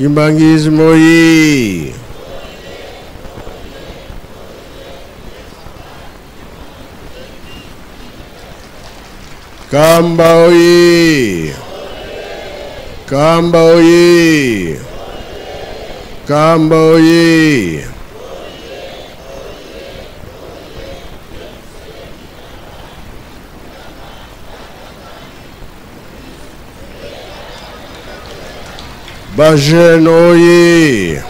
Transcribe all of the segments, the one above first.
Kimbanguisme oye! Kamba oye! Kamba oye! Kamba oye! Ba jeune oye!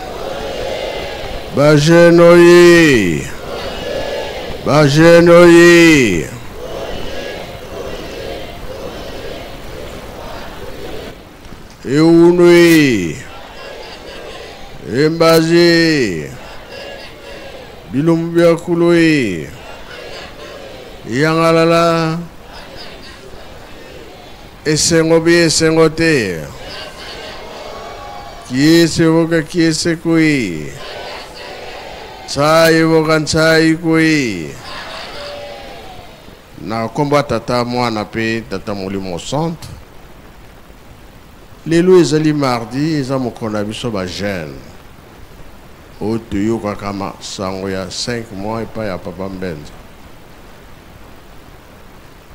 Ba jeune oye! Ba jeune oye! Eunui! Embazi! Bilumbu bya kului! Yangalala! Esengo bi esengo te. Kiese voka kiese kui. Tsai voka ntsai kui. Na nkombo ya Tata, Mwana mpe Tata Molimo Santu. Lelo ezali mardi, eza mokolo na biso ba jeune oyo toyokaka masango ya 5 mois epai ya Papa Mbenza.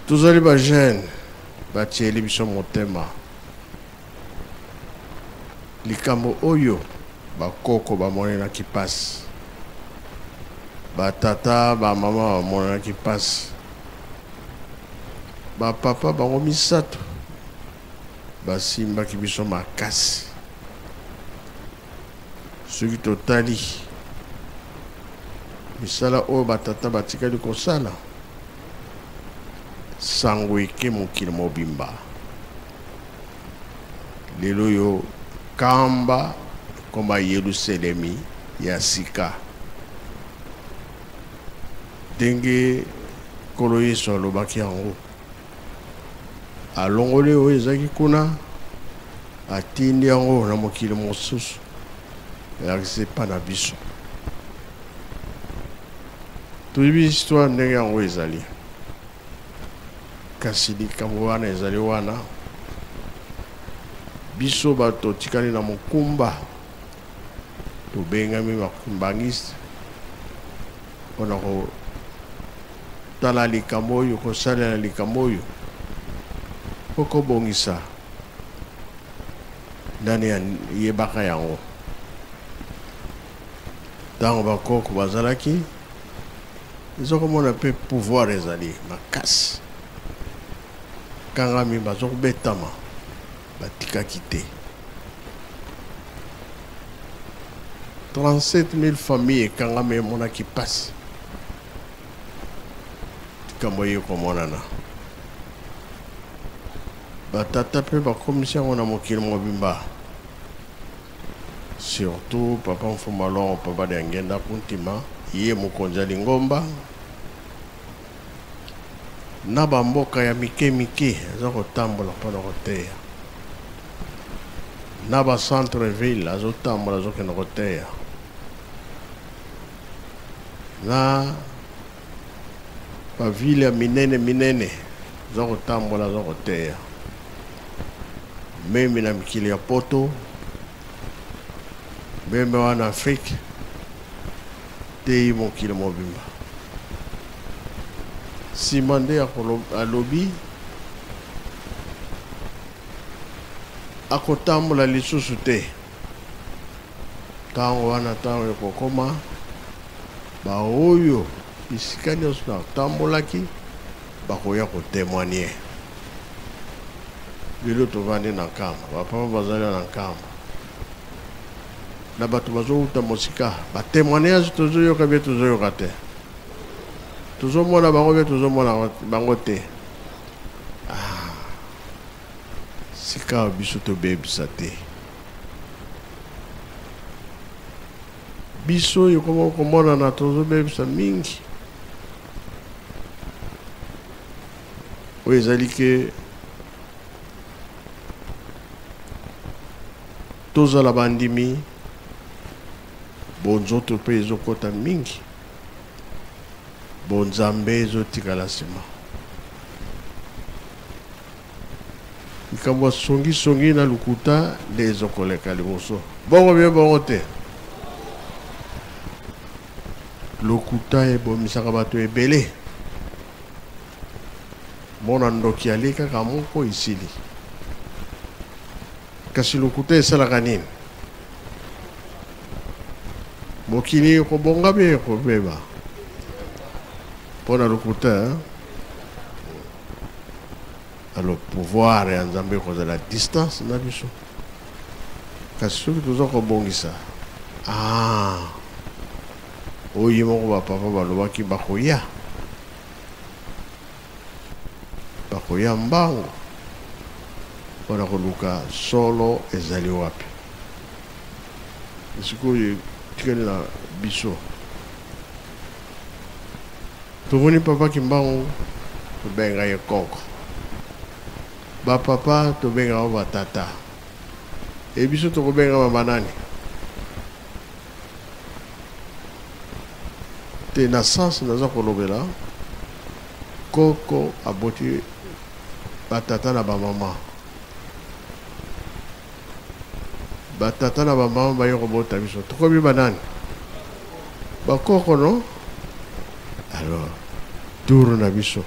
Tozali ba jeune batieli biso motema. Likambo oyo bakoko bamonelaki pasi, ba tata ba mama bamonelaki pasi, ba papa bango misato basimbaki biso makasi. Soki totali misala oyo ba tata batikali kosala, Sango eke mokili mobimba. Lelo oyo Kamba ekoma Yeluselemi ya sika. Ndenge Nkolo Yesu alobaki yango, alongoli oyo ezalaki kuna, atindi yango na mokili mosusu, elakisi epai na biso. Toyebi histoire ndenge yango ezali. Kasi likambo wana ezali wana, biso bato totikali na mokumba, tobengami ba kimbanguiste mpo na kotala likambo oyo, kosalela likambo oyo mpo kobongisa. Nani ayebaka yango? Tango ba koko bazalaki ezo komona pe pouvoir ezali makasi kangami bazo kobetama batikaki te 37000 famille ekangami emonaki pasi likambo eye komonana batata pe bakomisi yango na mokili mobimba. Surtout papa Mfumba Longo papa Diangienda Kuntima ye mokonzi ya lingomba na ba mboka ya mike mike aza kotambola mpona koteya na ba centre ville azotambola azokende koteya na ba ville ya minene minene aza kotambola aza koteya meme na mikili ya poto meme wana Afrique teyi mokili mobimba nsima nde alobi akotambola lisusu te ntango wana ntango ekokoma baoyo bisika nyonso natambolaki bakoya kotemoigne Lelo tovandi na Nkamba, ba papa bazali na Nkamba na bato bazowuta mosika, ba temoignage tozoyoka bie tozoyoka te, tozomona bango bie tozomona bango te. Ah, sika biso tobebisa te, biso ekoma komonana tozobebisa mingi. Oyo ezali ke tozala bandimi, bonzoto mpe ezokota mingi, bonzambe ezotikala nsima. Likambo ya songisongi na lokuta nde ezokoleka liboso. Bongo bien bongo te. Lokuta ebomisaka bato ebele. Mona ndoki alie kaka moko esili. Kasi lokuta esalaka nini? Mokili ekobonga mpe ekobeba mpo na lokuta. Hein? Alors pouvoir ya Nzambe ekozala distance na biso. Kasi soki toza kobongisa, ah, oyo ye moko bapapa balobaki bakoya, bakoya mbangu mpo na koluka solo ezali wapi. Sikoyo etikali na biso. Tomoni papa Kimbangu tobenga ye koko. Ba papa tobenga bango ba tata. E biso tokobengama ba nani? Te na sens naza kolobela koko aboti ba tata na ba mama. Ba tata na ba mama baye kobota biso. Tokomi ba nani? Ba koko no? Alors, tour na biso.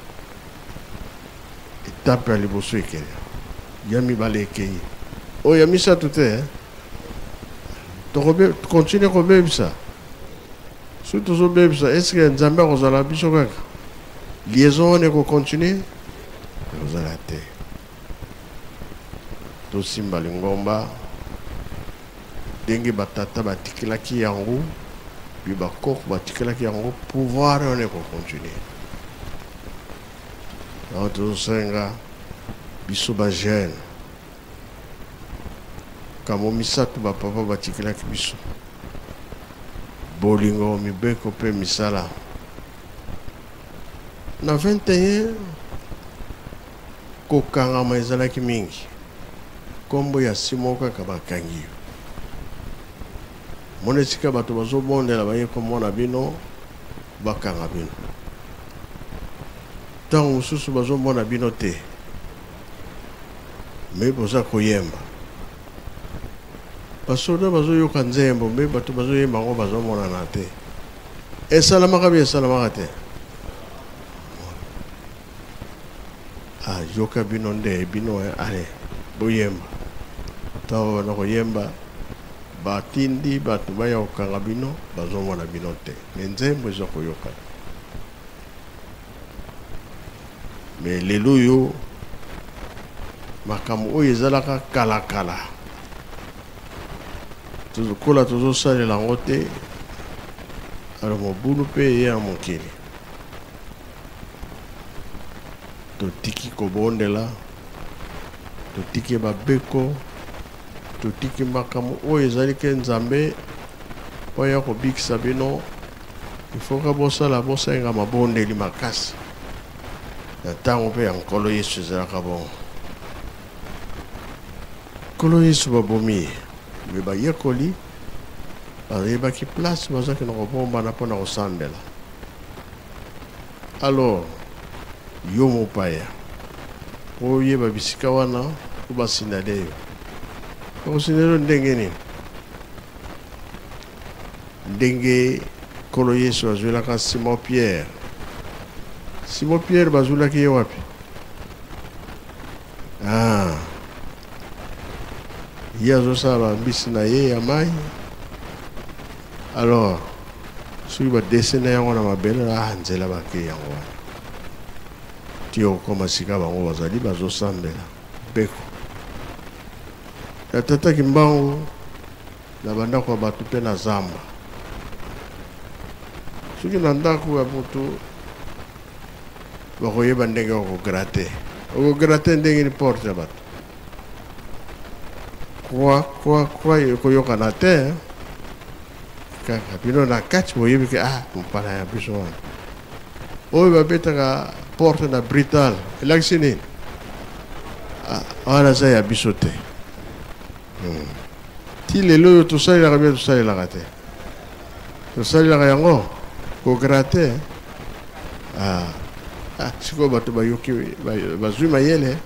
Etape ya liboso ekende. Ya mibale ekei. Oyo ya misato te, hein? Tokobe continuer kobebisa. Soki tozobebisa, est-ce que Nzambe akozala biso kaka? Liaison wana eko continuer? Ekozala te. Tosimba lingomba ndenge batata batikelaki yango, bi bakoko batikelaki yango, pouvoir wana eko continuer. Donc tozosenga biso ba jeune kambo misato ba papa batikelaki biso, bolingo, mibeko mpe misala. Na 21 kokangama ezalaki mingi, kombo ya Simon kaka bakangi yo. Mona esika bato bazobondela baye komona bino, bakanga bino. Ntango mosusu bazomona bino te, me boza koyemba. Basoda bazoyoka nzembo, me bato bazoyemba yango bazomonana te. Esalamaka bi esalamaka te. Ah, yoka bino nde bino, eh, allez, boyemba. Ntango bana koyemba, batindi bato baya kokanga bino, bazomona bino te. Me nzembo eza koyokana. Me lelo oyo makambo oyo ezalaka kala kala, tozokola tozosalela yango te. Alors mobulu mpe eye ya mokili, totiki kobondela, totiki babeko, totiki makambo oyo ezali ke Nzambe mpo ya kobikisa bino. Il faut que bosala bosenga mabondeli makasi na ntango mpe ya Nkolo Yesu ezalaka bongo. Nkolo Yesu babomi ye, me bayekoli bayebaki place bazalaki na kobombana mpo na kosambela. Alors yo mopaya oyeba bisika wana mpo basinale yo, bakosinale yo ndenge nini? Ndenge Nkolo Yesu azwelaka Simon Pierre. Simon Pierre bazwelaki ye wapi? Ah. Ye azosala bambisi na ye ya mai. Alors, soki badesene yango na mabele, ah, nzela bakei yango wana. Ti okoma sika bango bazali bazosambela. Beko. Ya tata Kimbangu na bandako ya bato mpe na zamba. Soki na ndako ya moto bakoyeba ndenge okograte, okograte ndenge ni porte ya bato kwa kwa kwa ekoyokana te kaka bino na kati boyebi ke ah mopala ya biso wana oyo babetaka porte na brutal elakisi nini? Ah, wana aza ya biso te. Ti lelo oyo tosalelaka bino, tosalelaka te, tosalelaka yango kograte. Ah, ah, sikoyo bato bayoki, bazwi mayele.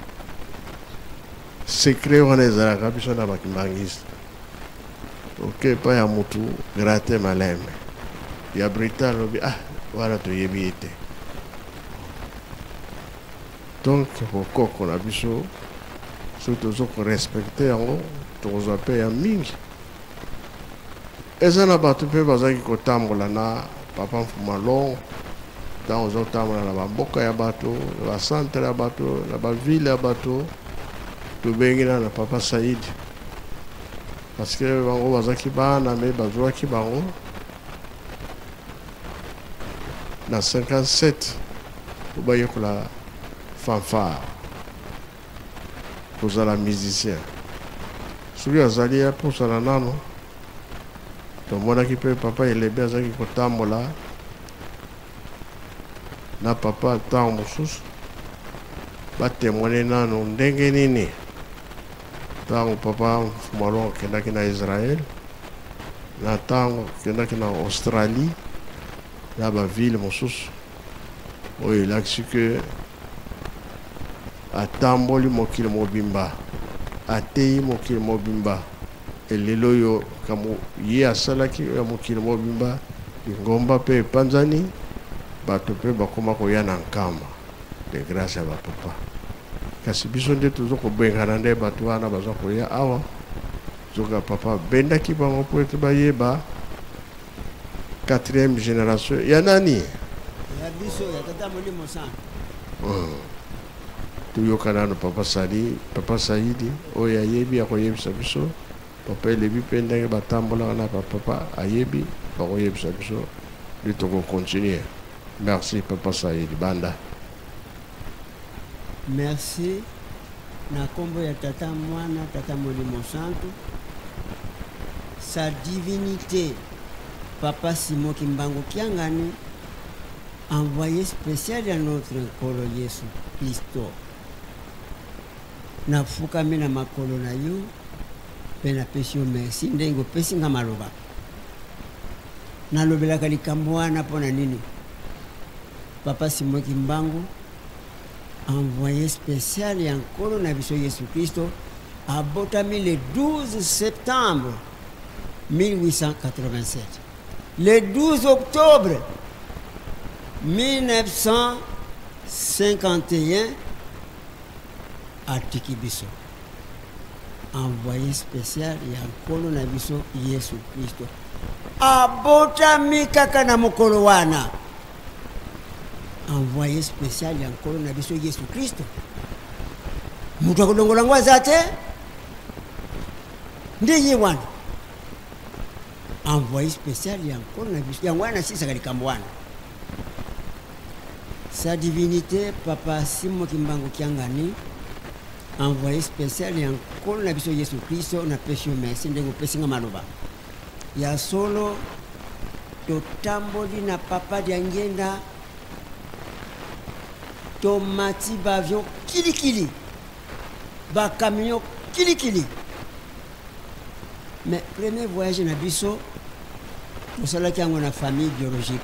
Secret wana ezalaka biso na bakimbangiste. Oke epai ya mutu gratte malembe. Ya Brita alobi ah wana toyebi ye te. Donc bokoko na biso soki tozo ko respecter yango tokozwa pe ya mingi. Eza na bato pe bazalaki kotambola na papa Mfuma Longo ntango oza kotambola na bamboka ya bato na bacentre ya bato na bavile ya bato tobengi na na papa Saidi parce que bango bazalaki bana me bazwaki bango na 57 po bayekola fanfare kozala musicien soki azali apusana nano tomonaki mpe papa elebe azalaki kotambola na papa ntango mosusu batemwane nano ndenge nini ntango papa mfumalongo akendaki na israel na ntango akendaki na australie na bavile mosusu oyo elakisi ke atamboli mokili mobimba, ateyi mokili mobimba, elelo oyo makambo ye asalaki ya mokili mobimba, lingomba mpe epanzani, bato mpe bakoma koya na nkamba de grâce ya bapapa. Kasi biso nde tozo kobengana nde bato wana baza koya awa, zoka papa abendaki bango mpo ete bayeba quatrième génération ya nani? Ya biso ya tata molimo santu. Toyoka nano papa Sali, papa Saidi oyo ayebi akoyebisa biso. Papa Elebi mpe ndenge batambolaka na papa ayebi bakoyebisa biso nde tokocontinue. Merci papa Saidi banda. Merci na kombo ya tata mwana tata molimo santu sa divinite papa Simon Kimbangu Kiangani envoyé spécial ya notre Nkolo Yesu Klisto. Nafukami na makolo na yo mpe napesi yo merci ndenge opesi nga maloba. Nalobelaka likambo wana mpo na nini? Papa Simon Kimbangu envoyé spécial ya Nkolo na biso Yesu Klisto abotami le 12 septembre 1887. Le 12 octobre 1951 atiki biso envoyé spécial ya Nkolo na biso Yesu Klisto abotami kaka na mokolo wana envoyé spécial ya Nkolo na biso Yesu Klisto. Moto akolongola yango aza te, nde ye wana envoyé spécial ya Nkolo na biso. Yango wana nasisaka likambo wana. Sa divinité Papa Simon Kimbangu Kiangani, envoyé spécial ya Nkolo na biso Yesu Klisto, napesi yo merci ndenge opesi nga maloba ya solo. Totamboli na papa Diangienda, tomati ba avion kilikili, ba camion kilikili. Mais premier voyage na biso tosalaki yango na famille biologique.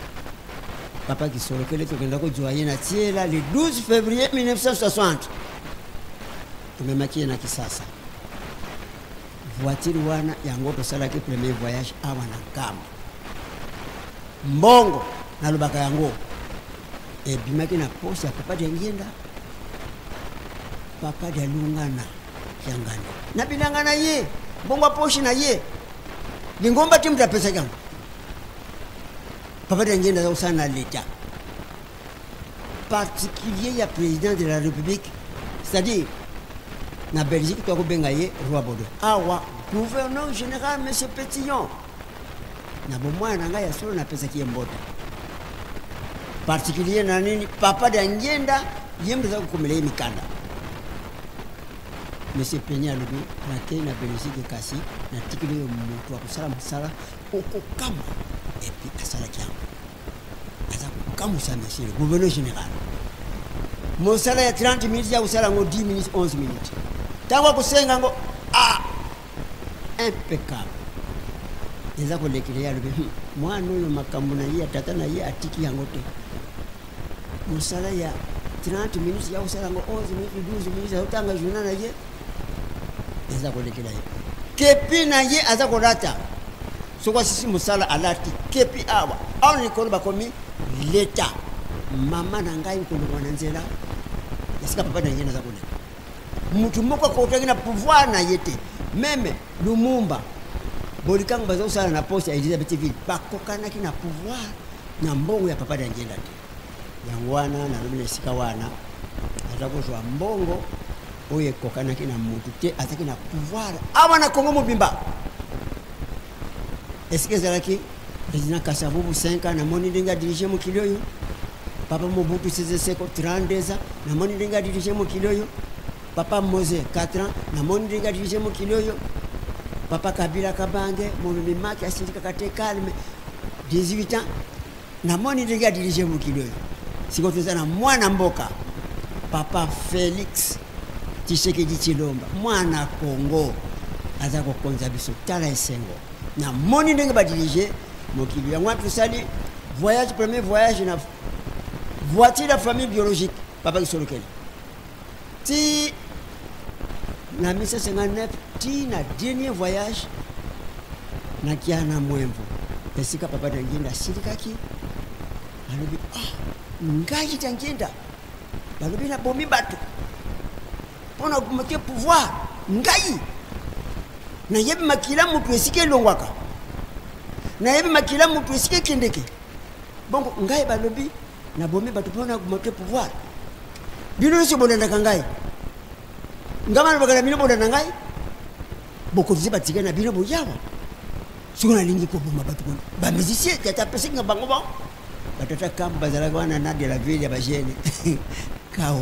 Papa Kisolokele tokenda kozwa ye na Tiela le 12 février 1960. Tomemaki ye na Kisasa. Voiture wana yango tosalaki premier voyage awa na Nkamba. Mbongo nalobaka yango ebimaki na poche ya papa Diangienda, papa Dialungana Kiangani na bilanga na ye, mbongo ya poche na ye, lingomba te moto apesaki yango. Papa Diangienda aza kosala na l'État particulier ya président de la République, c'est-à-dire na Belgique tokobenga ye roi Baudouin, awa gouverneur général monsieur Petillon. Na bomwana na ngai ya solo napesaki ye mbote particulier na nini, papa Diangienda ye moto aza kokomela ye mikanda. Monsieur Penny alobi nakei na Belgique kasi natikeli oyo moto akosala mosala okokamwa. Et puis asalaki yango, aza kokamwisa monsieur le gouverneur général. Mosala ya 30 minutes ya kosala yango 10 minutes 11 minutes, ntango akosenga yango ah, impeccable eza kolekela ye. Alobi mwana oyo makambo na ye ya tata na ye atiki yango te. Mosala ya 30 minutes ya kosala yango 11 minutes 12 minutes, azotanga journal na ye. Eza kolekela ye. Kepi na ye aza kolata. Soki asisi mosala alati kepi awa. Awa likolo bakomi leta. Mama na ngai kolongwa na nzela. Esika papa na ye naza koleka. Mutu moko akotaki na pouvoir na ye te. Meme Lumumba, Bolikango baza kosala na poste ya Elizabethville, bakokanaki na pouvoir na mbongo ya papa Diangienda te. Yango wana nalobi na esika wana aza kozwa mbongo oyo ekokanaki na mutu te, azalaki na pouvoir awa na Congo mobimba. Esika ezalaki président Kasavubu 5 ans, namoni ndenge adirige mokili oyo. Papa Mobutu Sese Seko 32 ans, namoni ndenge adirige mokili oyo. Papa Mose 4 ans, namoni ndenge adirige mokili oyo. Papa Kabila Kabange momemi maki asindikaka te calme 18 ans, namoni ndenge adirige mokili oyo. Sikoyo toza na mwana mboka Papa Felix Tshisekedi Tshilomba, mwana Congo aza kokonza biso. Tala esengo, namoni ndenge badirige mokili yango wana. Tosali voyage, premier voyage na voiture ya famille biologique Papa Kisolokele ti na 1959 ti na dernier voyage na Kiana Mwembo, esika Papa Diangienda asilikaki, alobi ah, ngai Diangienda balobi nabomi bato mpona komote pouvoir, ngai nayebi makila motu esika elongwaka, nayebi makila motu esika ekendeke, bongo ngai balobi nabomi bato mpona komote pouvoir. Bino nyonso bolandaka ngai, ngai balobaka na bino bolanda ngai, bokotize batika na bino boyawa. Soki nalingi koboma bato bamusicien tata apesaki nga bango bango batata kambo bazalaka wana na de la ville ya bagene kao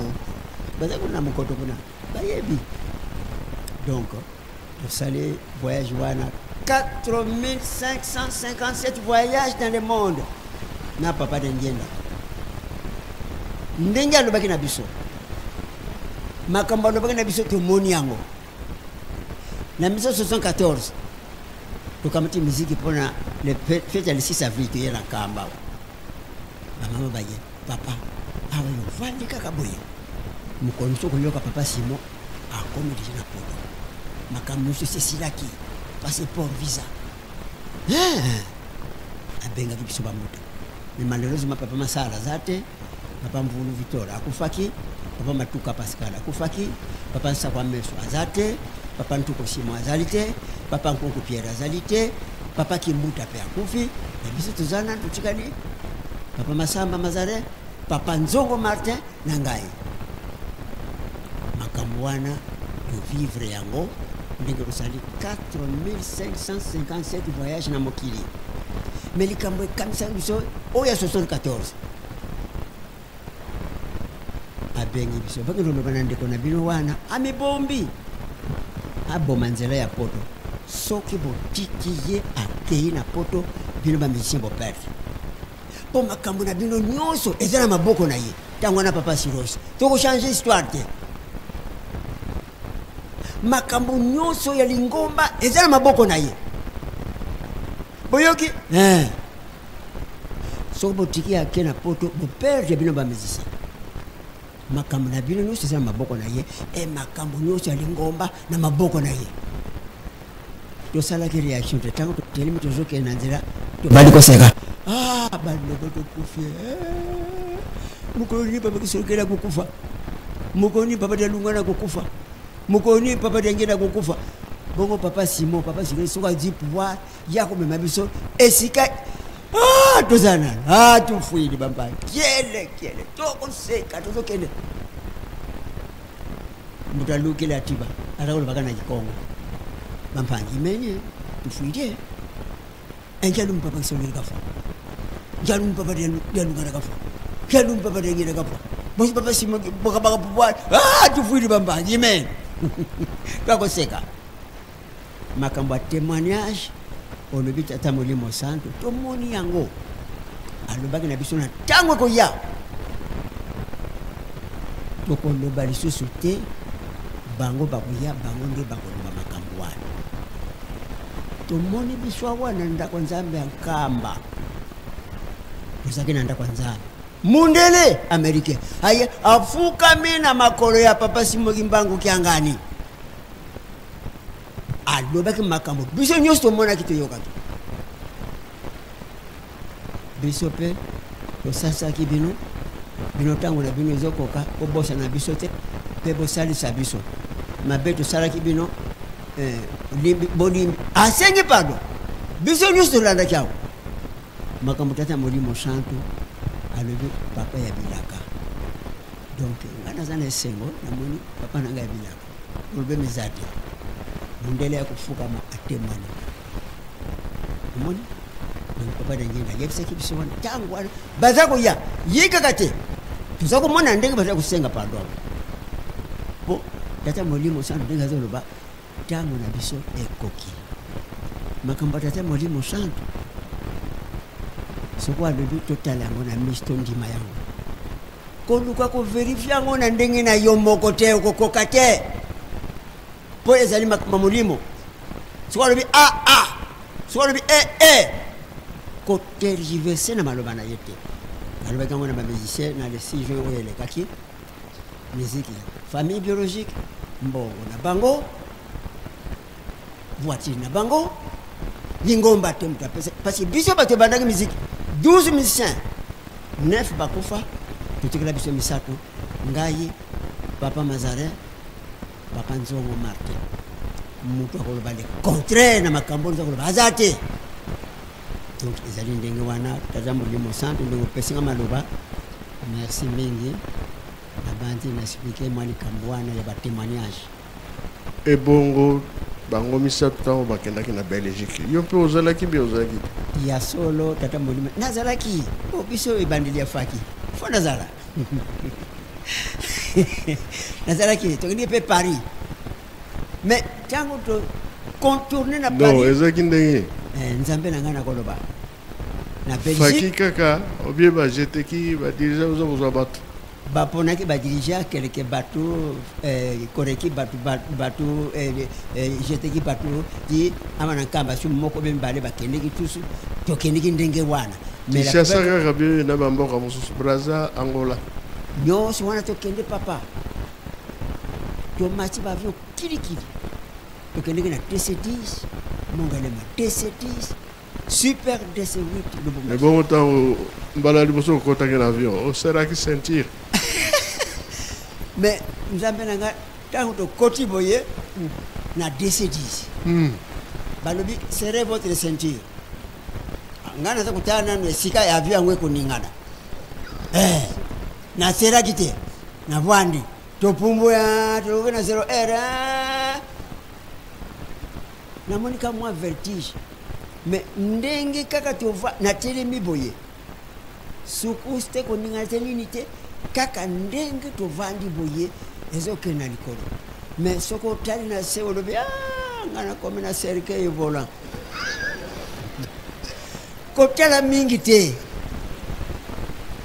baza kuna na mokoto kuna bayebi. Donc tosali voyage wana 4557 voyages dans le monde na Papa Diangienda. Ndenge alobaki na biso, makambo alobaki na biso tomoni yango. Na 1974 tokamati miziki mpona le fete ya le 6 avril, toye na Nkamba. Bamama baye, papa awa yovandi kaka boye. Mokolo mosusu okoyoka Papa Simon akomi deja na poto, makambo nyonso esi esilaki, passeport visa. Abengaki biso bambuta, mais malheureusement Papa Masala aza te, Papa Mvulu Victor akufaki, Papa Matuka Pascal akufaki, Papa Nsakwa Meso aza te, Papa Ntuko Simon azali te, Papa Nkunku Pierre azali te, Papa Kimbuta pe akufi. Na biso toza nanu totikali Papa Masamba Mazare, Papa Nzongo Martin na ngai. Makambo wana tovivre yango ndenge tosali 4557 voyage na mokili. Mais likambo ekamisaki biso oyo ya 74, abengi biso bakende koloba na ndeko na bino wana amibombi aboma nzela ya poto. Soki botiki ye akei na poto, bino bamusicien boperdre, mpo makambo na bino nyonso eza na maboko na ye. Ntango wana Papa Siros, tokochange histoire te, makambo nyonso ya lingomba eza na maboko na ye. Boyoki eh. Soki botiki ake na poto, boperdre bino bamusicien, makambo na bino nyonso eza na maboko na ye, e makambo nyonso ya lingomba na maboko na ye. Tosalaki réaction te. Ntango totelemi tozokende na nzela, tobandi koseka. Ah, bandeko tokufi. Mokolo nini Papa Kisolokele akokufa? Mokolo nini Papa Dialungana akokufa? Mokolo nini Papa Diangienda akokufa? Bongo Papa Simon, Papa Simon soki azwi pouvoir ya komema biso esika, ah, tozala nano, ah, tofwili bampa kiele kiele, tokoseka tozokende. Moto alukeli atiba aza kolobaka na kikongo, bampangi imenye tufwile enjalumu Papa Kisolokele kafa, njalumu Papa Dialungana kafa, njalumu Papa Diangienda kafa, bosi Papa Simon bokabaka pouvoir, ah, tufwili bampangi imenye twakoseka. Makambo ya témoignage olobi Tata Molimo Santo, tomoni yango. Alobaki na biso na ntango ekoya tokoloba lisusu te, bango bakoya, bango nde bakoloba makambo wana. Tomoni biso awa na ndako Nzambe ya Nkamba, tozalaki na ndako ya Nzambe. Mundele américain aye afukami na makolo ya Papa Simon Kimbangu Kiangani. Alobaki makambo biso nyonso tomonaki, toyokaki. Biso mpe tosasaki bino, bino ntango na bino ezokoka, bobosana biso te mpe bosalisa biso. Mabe tosalaki bino, bolimbi. Asengi pardon, biso nyonso tolandaki awa makambo Tata Molimo Santu alobi, papa ya bilaka. Donc ngai naza na esengo, namoni papa na ngai ya bilaka. Problème eza te, mondele ya kofukama atemwani. Omoni, donc papa Dangenda ayebisaki biso wana, ntango wana baza koya ye kaka te, toza komona ndenge baza kosenga pardon po Tata Molimo Santu ndenge azoloba, ntango na biso ekoki. Makambo ya Tata Molimo Santu, soko alobi, totala yango na miso, tondima yango. Koluka kovérifier yango na ndenge na yo moko te, okokoka te, mpo ezali makambo molimo. Soki alobi a a, soki alobi e e, kotergiverser na maloba na ye te. Alobaki yango na bamusicien na le 6 juin oyo elekaki. Miziki ya famille biologique, mbongo na bango, voiture na bango, lingomba te moto apesa, parce que biso bato ebandaki miziki 12 musiciens, 9 bakufa, totikela biso misato: ngai, papa Mazarin, papa Nzongo Martin. Moto akoloba le contraire na makambo oyo koloba aza te. Donc ezali ndenge wana. Tata Molimo Santu, ndenge opesinga maloba, merci mingi. Nabandi na expliquer mwa likambo wana ya batémoignage. Ebongo bango misato, ntango bakendaki na Belgique, yo mpe ozalaki mpe ozalaki te? Ya solo, tata Molimo, nazalaki. Po biso ebandeli ya faki fo nazala, nazalaki. Tokendiki mpe Paris, mais ntango to contourner na Non. Paris. Ezalaki ndenge Nzambe na ngai, nakoloba na faki Belgique. Kaka obie bajeteki badirigeant, oza kozwa bato. Baponaki badirigeant quelque bato, koreki bato, bato jeteki bato ti awa na Nkamba. Su moko be mibale bakendeki, tusu tokendeki ndenge wana. Mais la Kinshasa plupart- kaka bie na bamboka mosusu, Braza, Angola? Nyonso wana tokende, papa. Tomati baavion kilikili, tokendeki na DC10 Mongalema, DC10 Super, DC8 Lubumbashi. Ebongo ntango mbala liboso okotaki na avion, oseraki ceinture? Mais nzambe na ngai, ntango tokoti boye na DC10, balobi: "Serrez votre ceinture." Ngai naza kotala nano esika ya avion yango ekoningana. Naseraki te, navwandi, topumbuya, toloki na 0 heure, namoni ka mwa vertige. Mais ndenge kaka tova, natelemi boye, secousse te, koningana te, nini te, kaka ndenge tovandi boye, ezokende na likolo. Mais soki otali na se, olobi: "Ah, nga nakomi na cercueil volant." Kotala mingi te,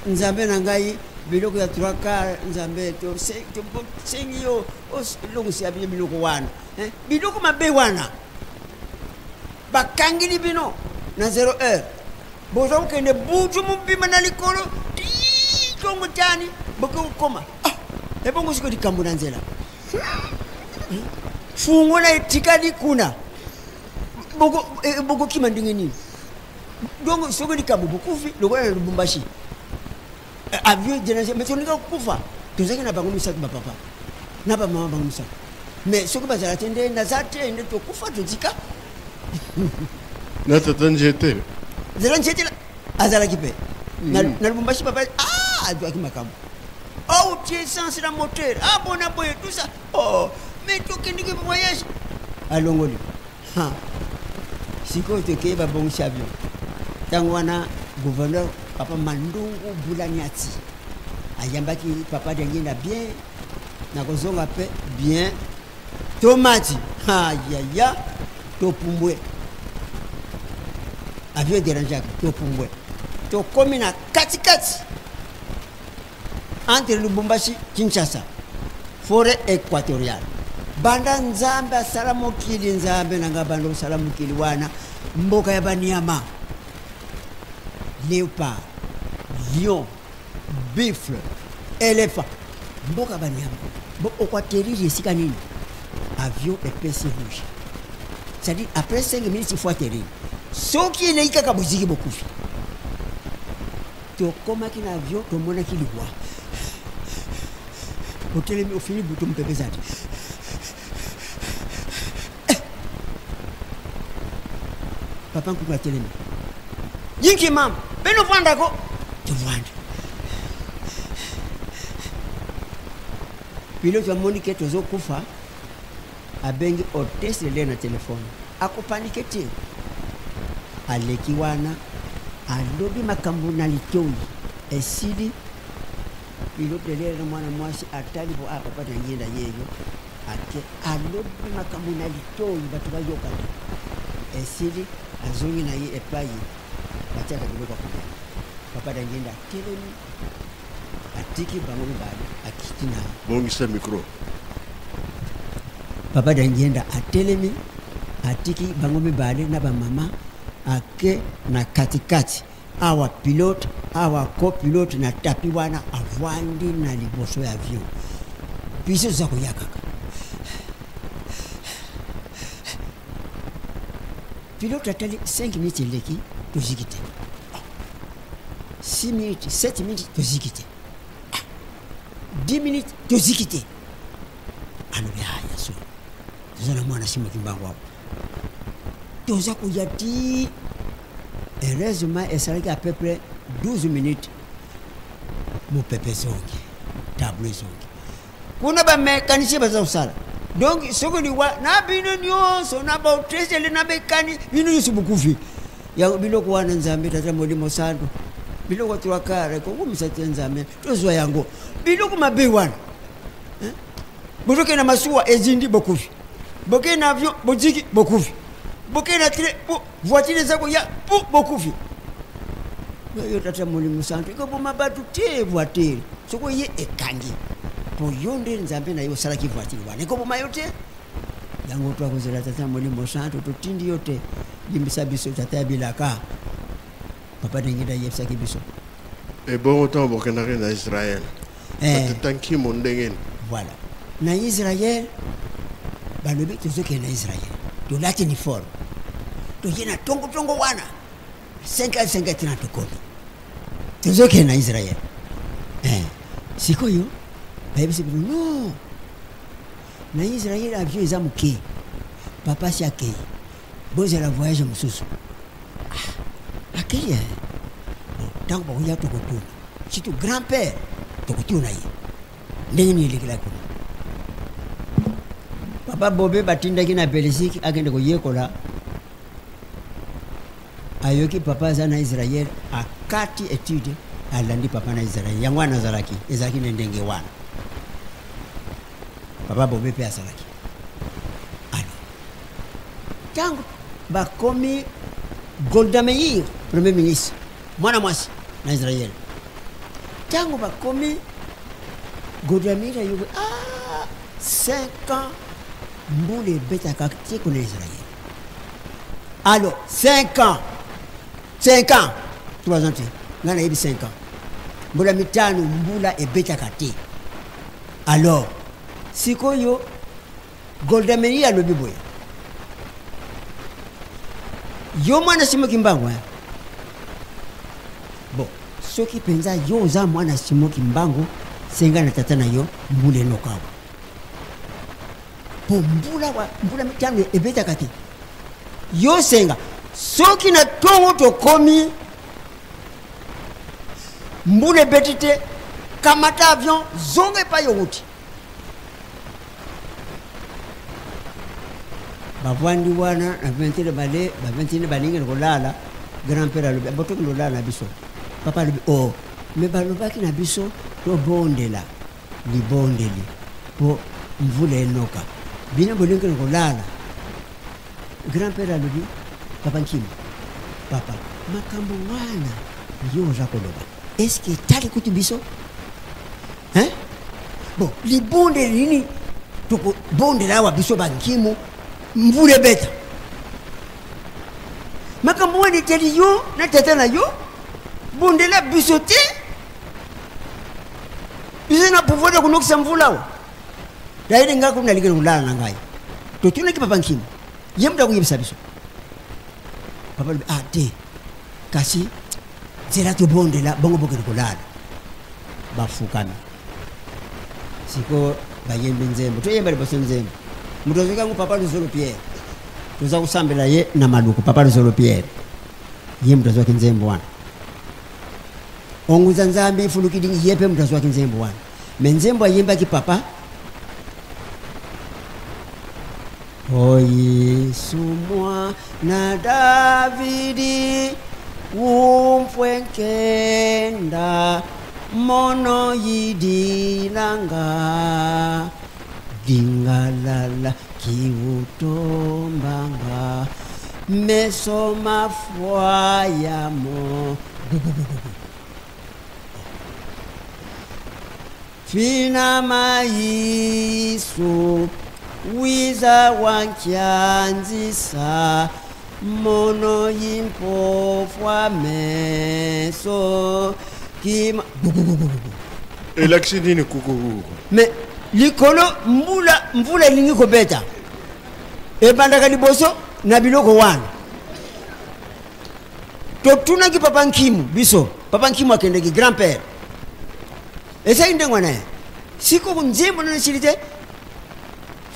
nzambe na ngai. Biloko ya trois quart, nzambe, tosengi yo olongisa bino biloko wana. Biloko mabe wana bakangeli bino na 0 heure, boza kokende butu mobima na likolo ti ntongo tani boke kokoma. Ah, ebongo sikoyo likambo na nzela, fungola etikali kuna, bokokima ndenge nini? Donc soki likambo, bokufi lokola na Lubumbashi, avion déranger. Mais tolinga kokufa, tozalaki na bango misato, bapapa na bamama, bango misato. Mais soki bazala te, nde naza te, nde tokufa, totika. Na tata Njete? Nzela Njete azalaki mpe na Lubumbashi. Papa, ah, azwaki makambo: "Oh, tie essence na moteur, ah, bona boye, tout ça." Oh, mais tokendeki voyage, alongoli. Ha, sikoyo tokei, babongisi avion. Ntango wana gouverneur papa Mandungu Bulaniati ayambaki papa Dengenda bien, nakozonga mpe bien. Tomati, ayaya, topumbwe, avion dérangeaki, topumbwe, tokomi na katikati entre Lubumbashi, Kinshasa, forêt équatoriale. Banda Nzambe asala mokili, nzambe na ngai, banda osala mokili wana, mboka ya banyama: léopard, lion, buffle, éléphant, mboka banyama. Bo okoatterrir esika nini? Avion epesi rouge. C'est-à-dire après 5 minutes il faut atterrir. Soki eleki kaka boziki bokufi. Tokomaki na avion, tomonaki liwa. Otelemi ofini butu mopepe eza te. Papa Nkuku atelemi. Yinki mama, beno vwandako. Tovwanda. Pilote amoni ke tozokufa, abengi hôtesse de l'air na telefone. Akopanike te. Aleki wana, alobi makambo na litoi. Esili, pilote de l'air na mwana mwasi atali po, ah, papa na ngenda yeyo. Ake, alobi makambo na litoi, bato bayoka te. Esili, azongi na ye epai, batiaka biloko ya kolia. Papa na ngenda atelemi, atiki bango mibale, akiti na Bongisa micro. Papa Diangienda atelemi, atiki bango mibale na ba mama, ake na katikati. Awa pilote, awa copilote na tapi wana avandi na liboso ya avion. Biso toza koya kaka. Pilote atali 5 minutes eleki, toziki te. 6 minutes, 7 minutes, toziki te. 10 minutes, toziki te. Alobi, ah, ya solo. Toza na mwana Simon Kimbangu awa. Toza koya ti. Heureusement, esalaki à peu près 12 minutes. Mopepe ezongi, tableau ezongi. Kuna ba mécanicien baza kosala. Donc, soki liwa, na bino nyonso, na ba hôtesse, na mécanique, bino nyonso bokufi. Ya biloko wana Nzambe, Tata Molimo Santo. Biloko trois quarts, kokumisa te Nzambe, tozwa yango. Biloko mabe wana. Hein? Bozoke na masuwa ezindi bokufi. Boke na avion boziki bokufi. Boke na train bo voiture eza koya po bokufi. Yo Tata Molimo Santo, ekoboma bato te voiture. Soko ye ekangi. Po yo nde Nzambe na yo osalaki voiture wana. Ekoboma yo te. Yango twakozela Tata Molimo Santo, totindi yo te. Limbisa biso Tata ya bilaka. Papa ndenge nda yebisaki biso. Ebongo ntango bokendaki na Israël. Batata nkimo ndenge nini? Voilà. Na Israël, balobi tozokende na Israël. Tolati uniforme. Toye na tongo tongo wana. 5 heures, 5 heures 30 tokomi. Tozokende na Israël. Sikoyo, bayebisi biso, non. Na Israël, avion eza moke. Papa si akei. Bozela voyage mosusu. Ah, akei, eh. Bon, ntango bakoya tokotuna. Surtout grand-père, tokotuna ye. Ndenge nini elekela kuna? Papa Bobe batindaki na Belgique akende koyekola. Ayoki papa aza na Israël, akati étude, alandi papa na Israël. Yango wana azalaki, ezalaki na ndenge wana. Papa Bobe pe azalaki. Alors, tango bakomi Golda Meir, premier ministre, mwana mwasi na Israël. Tango bakomi Golda Meir ayoki, ah, 5 ans mbula ebetaka te kuna Israël. Alors, 5 ans, 5 ans, 3 ans te, nga nayebi 5 ans. Mbula mitano mbula ebetaka te. Alors, sikoyo Golda Meir alobi boye. Yo mwana Simon Kimbangu, hein? Bon, soki penza yo oza mwana Simon Kimbangu, senga na tata na yo mbula enoka awa. Po mbula wa, mbula mitano ebetaka te. Yo senga, soki na tongo tokomi mbula ebeti te, kamata avion, zonga epai owuti. Bavandi wana na vingt et un bale, ba vingt et un balingi na kolala, grand-père alobi, botoki lolala na biso. Papa alobi, oh, mais balobaki na biso tobondela libondeli po mvula enoka. Bino bolingi na kolala. Grand-père alobi, papa Nkima, papa, makambo wana yo oza koloba, est-ce que etali kutu biso? Hein? Bon, libondeli nini tokobondela awa biso ba Nkimu, mvula ebeta. Makambo wana etali yo na tata na yo, bondela biso te. Biso na pouvoir ya konokisa mvula awa. D'ailleurs, nga kuna nalingi kolala na ngai. Totunaki papa Nkima. Ye moto akoyebisa biso. Papa alobi, ah te, kasi nzela tobondela bongo bokende kolala. Bafukami sikoyo, bayembi nzembo. Toyemba liboso nzembo, moto azoki yango Papa Luzolo Pierre. Toza kosambela ye na Maluku. Papa Luzolo Pierre, ye moto azwaki nzembo wana. Onguza Nzambe ifulukidingi, ye mpe moto azwaki nzembo wana. Me nzembo ayembaki papa: O Yesu mwana Davidi, umfwe nkenda, mono yidilanga, dingalala kiutombanga, meso mafwayamo, fina maiso, wiza wankyanzisa, mono yimpofwa meso kima. Elakisi nini kukukuku? Me likolo mbula, mvula elingi kobeta, ebandaka liboso na biloko wana. Totunaki Papa Nkimu biso. Papa Nkimu akendeki, grand père, ezali ndenge wana ye. Sikoyo nzembo nano esili te: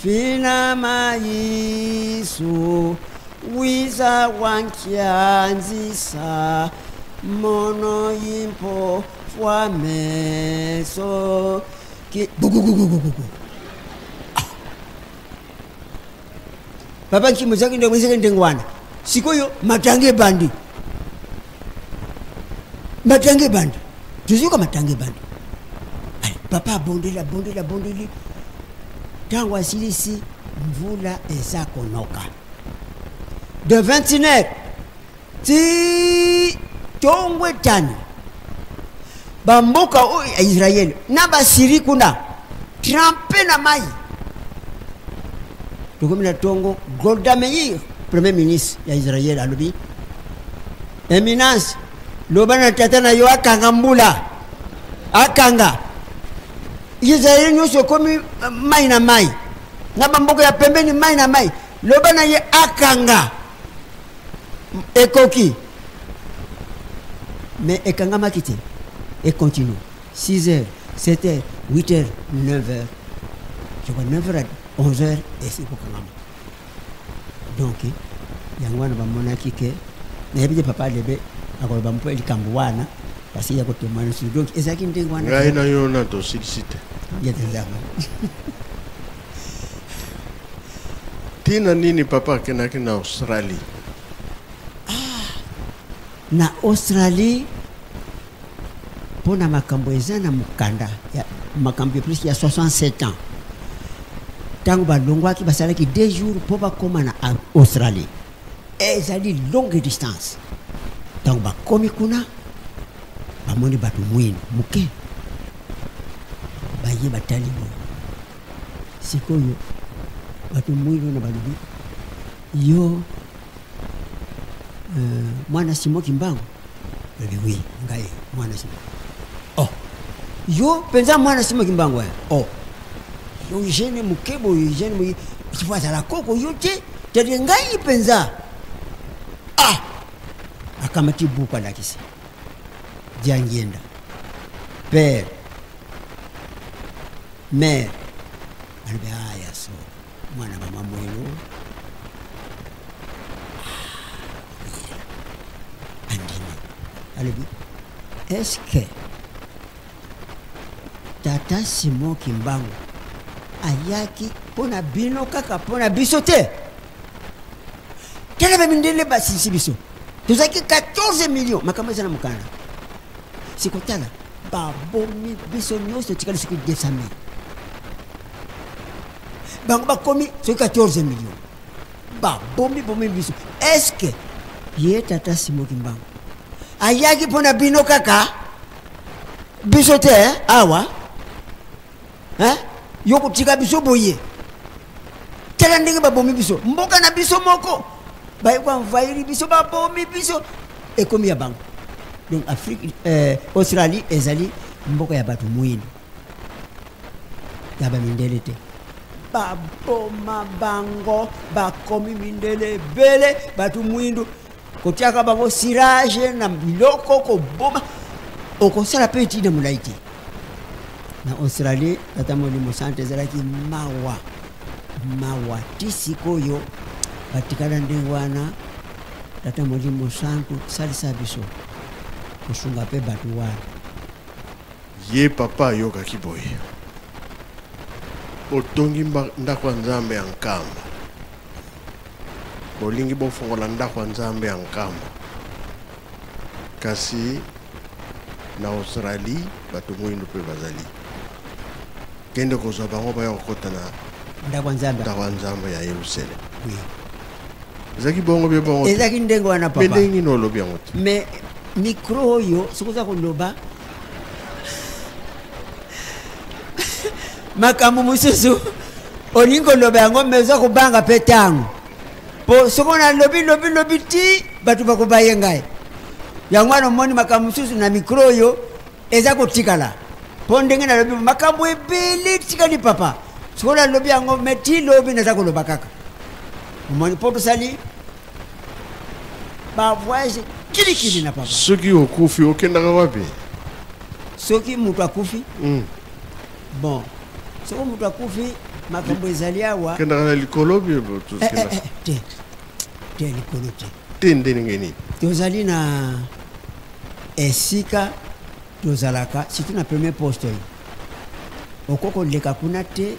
fina maiso, wiza wankyanzisa, mono yimpo fwa meso ki gugugugugugu. Papa Nkimu, ezalaki ndenge, ezalaki ndenge wana. Sikoyo matanga ebandi, matanga ebandi, tozoyoka matanga ebandi. Ale, papa abondeli, abondeli, abondeli. Ntango asilisi, mvula eza konoka de 21 heures ti ntongo etani. Bamboka oyo ya Israele na Basiri kuna trempe na mai. Tokomi na ntongo, Golda Meir, premier ministre ya Israel, alobi: "Éminence, loba na tata na yo akanga mbula, akanga." Israel nyonso ekomi mai na mai, na bamboka ya pembeni mai na mai. Loba na ye akanga. Ekoki, mais ekangamaki te, econtinue 6 heures, 7 heures, 8 heures, 9 heures, je crois 9 heures, 11 heures, esi kokangama. Donc yango wana bamonaki ke, nayebi te, papa Alebe akoloba mpo likambo wana, parce ya kotémoigne sur. Donc ezalaki ndenge wana. Ngai na yo na tosilisi te. Yete nzambe. Ntina nini papa akendaki na Australie? Na Australie, mpo na makambo eza na mokanda ya makambo ya plus ya 67 ans. Ntango balongwaki, basalaki 2 jours mpo bakóma na Australie. Ezali longue distance. Ntango bakomi kuna, bamoni bato mwindu moke baye, batali boye. Sikoyo bato mwindu na balobi: "Yo mwana Simo Kimbangu?" Alobi: "Oui, ngai mwana Simo." "Oh, yo mpenza mwana Simo Kimbangu? Eh, oh, yo jeune moke boye, jeune moye, ifo azala koko yo te tete ngai mpenza." Ah, akamati buku, alakisi: Diangienda, père, mère. Alobi: "Aya, so mwana mama Mwelo." Andimi. Alobi: "Est-ce tata Simon Kimbangu ayaki mpo na bino kaka, mpo na biso te? Tala bamindele basilisi biso, tozalaki 14 millions. Makambo eza na mokanda. Sikotala, babomi biso nyonso, tikali soki 200 mille. Bango bakomi soki 14 millions, babomi bomi biso. Est-ce ye tata Simo Kimbangu ayaki mpo na bino kaka, biso te eh? Awa eh? Yo kotika biso boye, tala ndenge babomi biso, mboka na biso moko, baye koenvahir biso, babomi biso, ekomi ya bango." Donc Afrique, Australie ezali mboka ya bato mwindo, ya bamindele te. Baboma bango, bakomi mindele ebele, bato mwindu, kotiaka bango cirage na biloko, koboma. Okosala mpe ntina molai te. Na Australie, Tata Molimo Santu, ezalaki mawa mawa ti sikoyo batikala ndenge wana. Tata Molimo Santu, salisa biso kosunga mpe bato wana. Ye papa ayokaki boye, botongi ndako ya Nzambe ya Nkamba, bolingi bofongola ndako ya Nzambe ya Nkamba, kasi na Australie bato moyindo mpe bazali, kende kozwa bango baya kokota na ndako ya Nzambe, ndako ya Nzambe ya Yerusalem. Oui. Ezalaki bongo bie bongo te? Ezalaki ndenge wana, papa. Me ndenge nini olobi yango te? Mais micro oyo, soki oza koloba makambo mosusu, olingi koloba yango, mais oza kobanga mpe ntango, mpo soki nalobi lobi lobi ti bato bakobaye ngai. Yango wana omoni makambo mosusu na micro oyo eza kotikala, mpo ndenge nalobi makambo ebele tikali, papa. Soki nalobi yango, mais ti lobi naza koloba kaka. Omoni, mpo tosali bavoyage kilikili na papa. Soki okufi, okendaka wapi? Soki moto akufi, bon, soki moto akufi, makambo ezali awa. Okendaka na likolo bie? Eh, eh, eh, te te, likolo te. Te, ndenge nini? Tozali na esika tozalaka, surtout na premier poste oyo. Okoki koleka kuna te,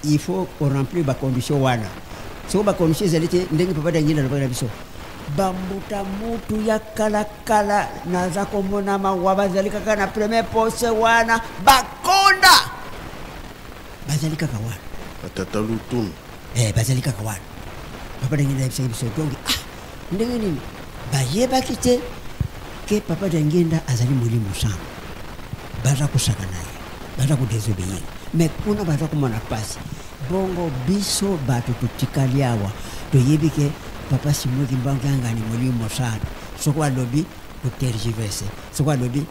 il faut koremplir bacondition wana. Soki bacondition ezali te, ndenge papa Dangila alobaki na biso, bambuta mutu ya kalakala, naza komona mawa, bazali kaka na premier poste wana, bakonda, bazali kaka wana. Batata lutunu. Eh, bazali kaka wana. Papa Dangenda ayebisaki biso. Donc, ah, ndenge nini bayebaki te ke papa Dangenda azali molimo sango? Baza kosaka na ye, baza kodésobéir, mais kuna baza komona mpasi. Bongo biso bato totikali awa, toyebi ke papa Simon Kimbangu Kiangani molimo sango, soki alobi, kotergiverser. Soki alobi,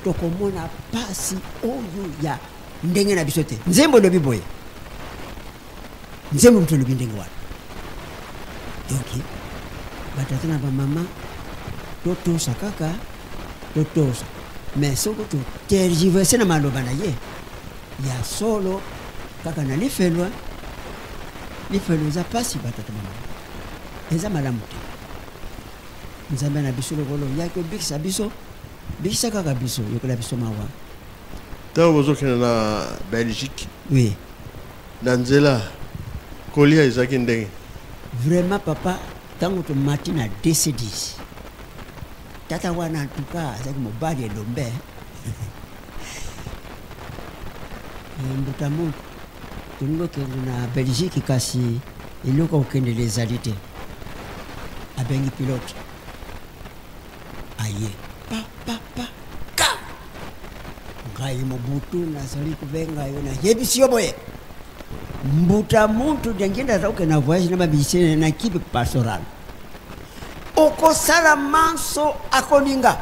tokomona mpasi oyo ya ndenge na biso te. Nzembo elobi boye, nzembo moto elobi ndenge wana. Donc batata na bamama, totosa kaka, totosa. Mais soki totergiverser na maloba na ye ya solo, kaka na lifelo. Lifelo eza mpasi, batata, bamama, eza malamu te. Nzambe na biso, lokolo yaki obikisa biso, bikisa kaka biso, yokola biso mawa. Ntango bozokende na Belgique, oui, na nzela kolia ezalaki ndenge? Vraiment papa, ntango tomati na DC10, tata wana en tout cas azalaki mobali elombe. Mbuta muntu, tolingi okende na Belgique, kasi eloko kokendela ezali te. Abengi pilote, aye pa pa pa ka. Ngai Mobutu nazali kobenga yo, nayebisi yo boye, mbuta muntu Diangienda aza kokende na voyage na bamusicien na équipe pastorale. Okosala manso akolinga,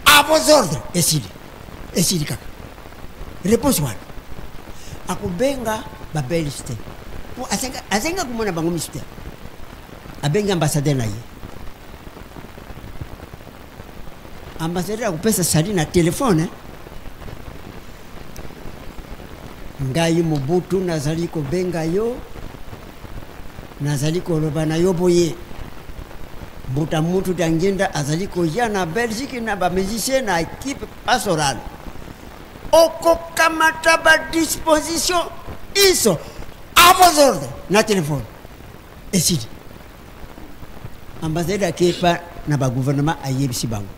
à vos ordres. Esili, esili kaka réponse wana. Akobenga babelge te, po asenga komona bango misu te. Abengi ambassadeur na ye. Ambassadeur akopesa sali na telefone: "Ngai Mobutu nazali kobenga yo, nazali koloba na yo boye, mbuta mutu Diangienda azali koya na Belgique na bamusicien na équipe pastorale. Okokamata badisposition iso, à vos ordres." Na telefone, esili. Ambassadeur akepa na bagouvernement, ayebisi bango.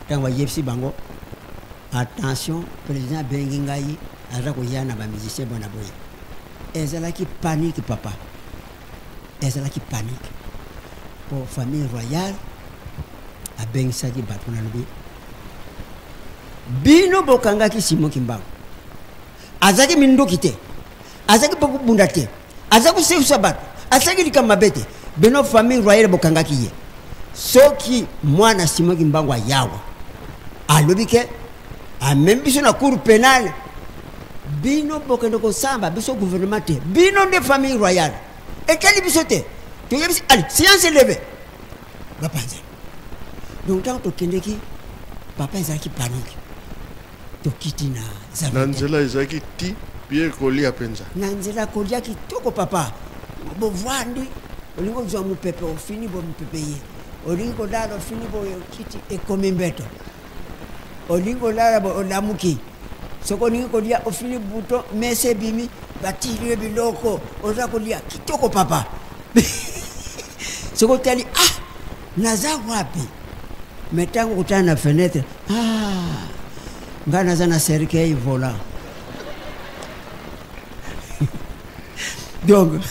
Ntango ayebisi bango: "Attention, président abengi ngai, aza koya na bamusicien bona boye." Ezalaki panique, papa, ezalaki panique, po famille royale abengisaki bato. Nalobi: "Bino bokangaki Simon Kimbangu, azalaki minduki te, azalaki mpo kobunda te, aza kosekusa bato, asalaki likambo mabe te. Bino famille royale bokangaki ye. Soki mwana Simon Kimbangu ayawa, alobi ke amemi biso na cour pénale, Bino bokende kosamba biso gouvernement te, bino nde famille royale, etali biso te. Toyebisi, allez, séance levée, bapanzani. Donc ntango tokendeki, papa ezalaki panique. Tokiti na Na Zaventem. nzela ezalaki ti bie kolia mpenza. Na nzela kolia kitoko, papa. Bovandi, olingi kozwa mopepe, ofini bo mopepe ye, olingi kolala, ofini boye, okiti, ekomi mbeto. Olingi kolala bo, olamuki. Soki olingi kolia, ofini bouton, mesa ebimi, batili yo biloko, oza kolia kitoko, papa. Soki otali, ah, naza wapi? Me ntango kotala na fenêtre, ah, ngai naza na cercueil volant. Donc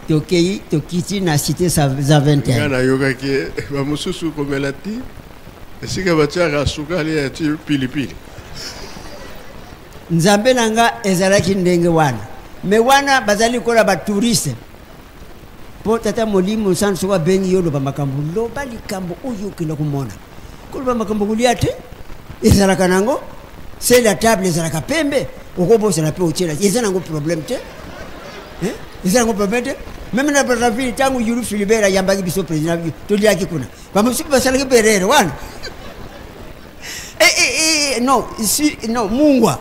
tokei, tokiti na cité Ngai Zaventem. Nayokaki bamosusu komela ti esika batiaka sukali ya ti pilipili. Nzambe na nga, ezalaki ndenge wana. Me wana bazali lokola batouriste, mpo tata Molimo Santu soki abengi yo, loba makambo, loba likambo oyo okenda komona. Koloba makambo kolia te, ezalaka nango se la table ezalaka pembe, okobosana mpe otiela, eza nango problème te. Hein? Eza nango problème te. Même na Brazzaville, ntango Yulu Philibert ayambaki biso, président, toliaki kuna, bamosusu basalaki berere wana. Eh, eh, eh, non, si, non, mungwa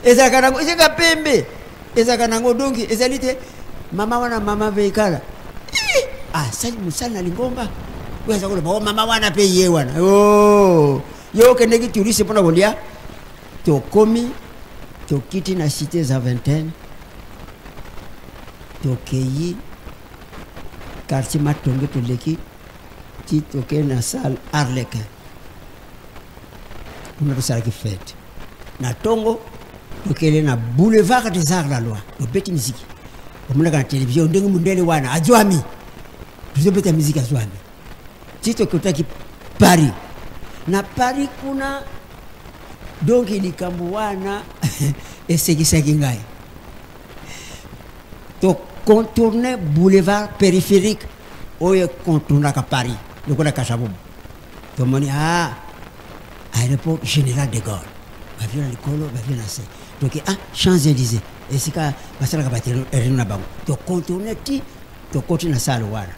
ezalaka nango, ezalaka pembe, ezalaka nango. Donc ezali te mama wana, mama Veikala asali mosali na lingomba oyo aza koloba o mama wana mpe ye wana. Oh, yo okendeki touriste mpona kolia. Tokomi, tokiti na cité Zaventem, tokei quartier Matonge, toleki ti tokei na salle Arlequin. Kuna tosalaki fête na ntongo. Tokele na boulevard des Arts la Loi, tobeti miziki. Omonaka na télévision ndenge mondele wana azwami, tozobeta miziki, azwami, ti tokotaki Paris. Na Paris kuna, donc likambo wana esekisaki ngai. Tocontourne boulevard périphérique oyo econtournaka Paris lokola Kasavubu. Tomoni, ah, aéroport Général de Gaulle, bavio na likolo, bavio na se. Toke, ah, Champs Élysées, esika basalaka baterrain na bango. Tocontourne ti tokoti na salle wana.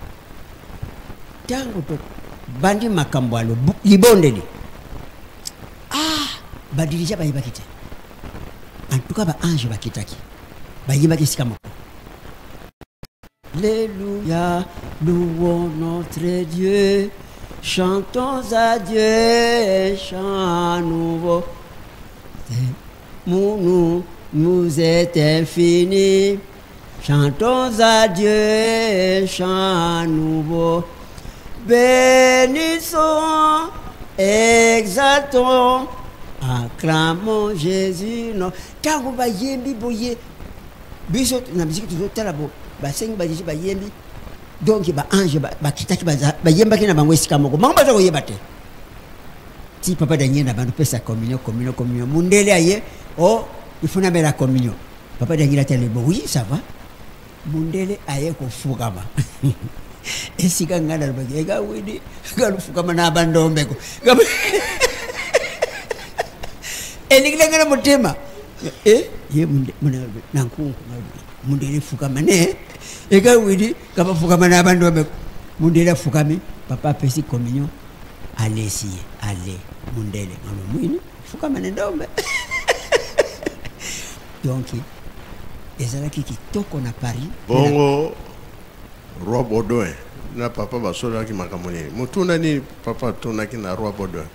Ntango tobandi makambo ya libondeli, ah, badirigeants bayebaki te. En tout cas, baange bakitaki, bayebaki esika moko. Alléluia, louons notre Dieu, chantons à Dieu un chant nouveau. Nous, nous est infini. Chantons à Dieu un chant nouveau. Bénissons, exaltons, acclamons Jésus. Non. Ntango bayembi boye, biso na misiki tozotala bo, basengi badirigeants, bayembi. Donc baange bakitaki, bayembaki na bango esika moko. Bango baza koyeba te. Ti papa Daniel na bando pesa communion, communion, communion. Mundele aye, oh, il faut namela communion. Papa Daniel atali bo, oui, ça va. Mundele aye kofukama esika ngai nalobaki, eka widi galufukama na bandombeko, elikila ngai na motema. Eh, ye na nkunku, mundele fukama ne eka widi kabafukama na bandombeko. Mundele afukami, papa apesi communion, alesi ye, ale mundele mama mwini fukama ne ndombe. Donc ezalaki kitoko na Paris. Bongo roi Baudouin na papa basololaki makambo nini? Motuna nini papa atunaki na roi Baudouin?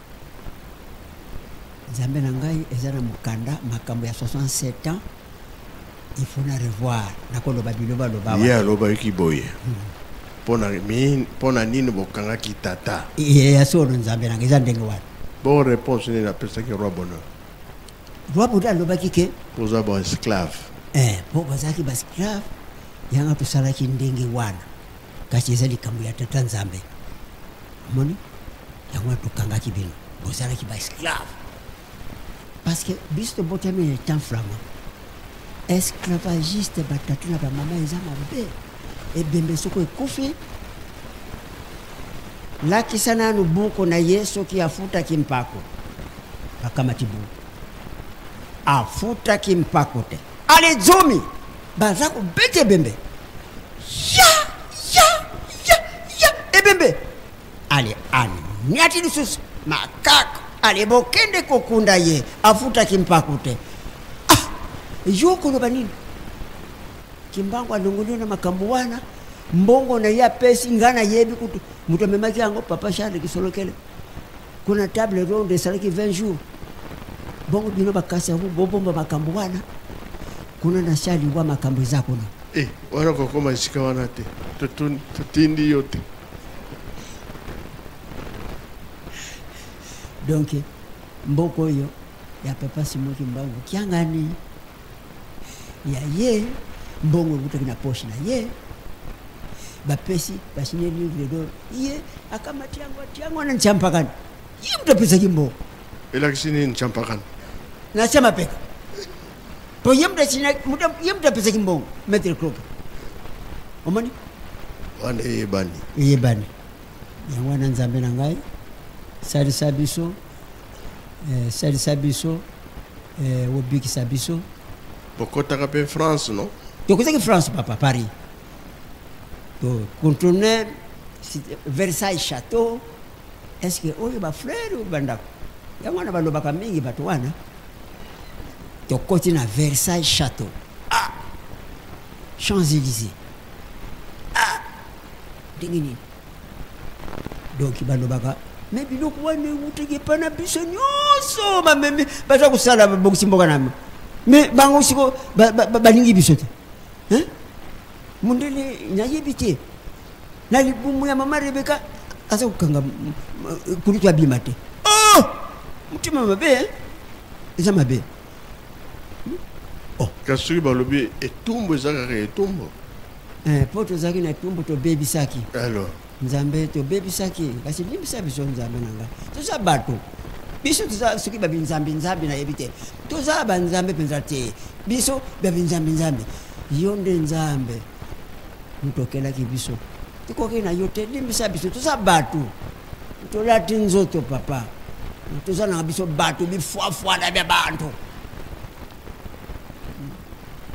Nzambe na ngai, eza na mokanda, makambo ya 67 ans, il faut na revoir. Nakoloba biloba loba. Ye alobaki boye, mpona nini bokangaki tata? Ya solo, Nzambe na ngai, eza ndenge wana. Bon, réponse nini apesaki roi Baudouin? Roi Baudouin alobaki ke boza baesclave. Eh, mpo bazalaki baesclave, yango tosalaki ndenge wana. Kasi eza likambo ya tata Nzambe. Omoni, yango wana tokangaki bino, bozalaki baesclave, parce que biso tobotami na temps flamand esclavagiste. Batata na bamama, eza mabe. Ebembe soki ekufi, lakisa nanu buku na ye soki afutaki mpako. Bakamati buku. Afutaki mpako te. Ale zomi baza kobeta ebembe ya ya ya ya ebembe. Ale aniati lisusu makaka. Ale bokende kokunda ye, afutaki mpako te. Ah, yo koloba nini? Kimbangu alongoli na makambo wana, mbongo na ye apesi nga nayebi kutu moto amemaki yango, papa Charles Kisolokele. Kuna table ronde esalaki 20 jours. Bongo bino bakasi yango bobomba makambo wana. Kuna na sali wa makambo eza kuna. Eh, wana kokoma esika wana te. Totindi yo te. Donc mboko oyo ya papa Simon Kimbangu Kiangani ya ye, mbongo ekutaki na poche na ye, bapesi basigné livre d'or, ye akamati yango atia yango na ntiampakani. Ye moto apesaki mbongo. Elakisi nini ntiampakani? Na tia mapeka. Po ye moto asinya, moto, ye moto apesaki mbongo, maître Croque. Omoni? Wana eyebani. Eyebani. Yango wana Nzambe na ngai, salisa biso, salisa biso, obikisa biso. Bokotaka pe France, non? Tokotaki France, papa, Paris. To contourner Versailles Château. Est-ce que oyo ba frères ou bandako? Yango wana balobaka mingi bato wana. Tokoti na Versailles Château. Ah! Champs-Élysées. Ah! Ndenge nini? Donc balobaka mais biloko wana ewutaki epai na biso nyonso, bamemi baza kosala babongisi mboka na bango. Mais bango siko balingi biso te. Hein? Mondele nayebi te. Na libumu ya mama Rebecca aza kokanga kulutu abima te. Oh! Motema mabe, hein? Eza mabe. Oh. Kasi soki balobi etumbu eza kaka etumbu. Po tozalaki na etumbu tobebisaki. Alors. Nzambe tobebisaki, kasi limbisa biso Nzambe na ngai. Toza bato. Biso toza soki babi Nzambe Nzambe nayebi te. Toza ba Nzambe mpenza te. Biso babi Nzambe Nzambe. Yo nde Nzambe. Moto okelaki biso. Tokoki na yo te, limbisa biso. Toza bato. Tolati nzoto papa. Toza na biso bato bifwafwa na bya bantu.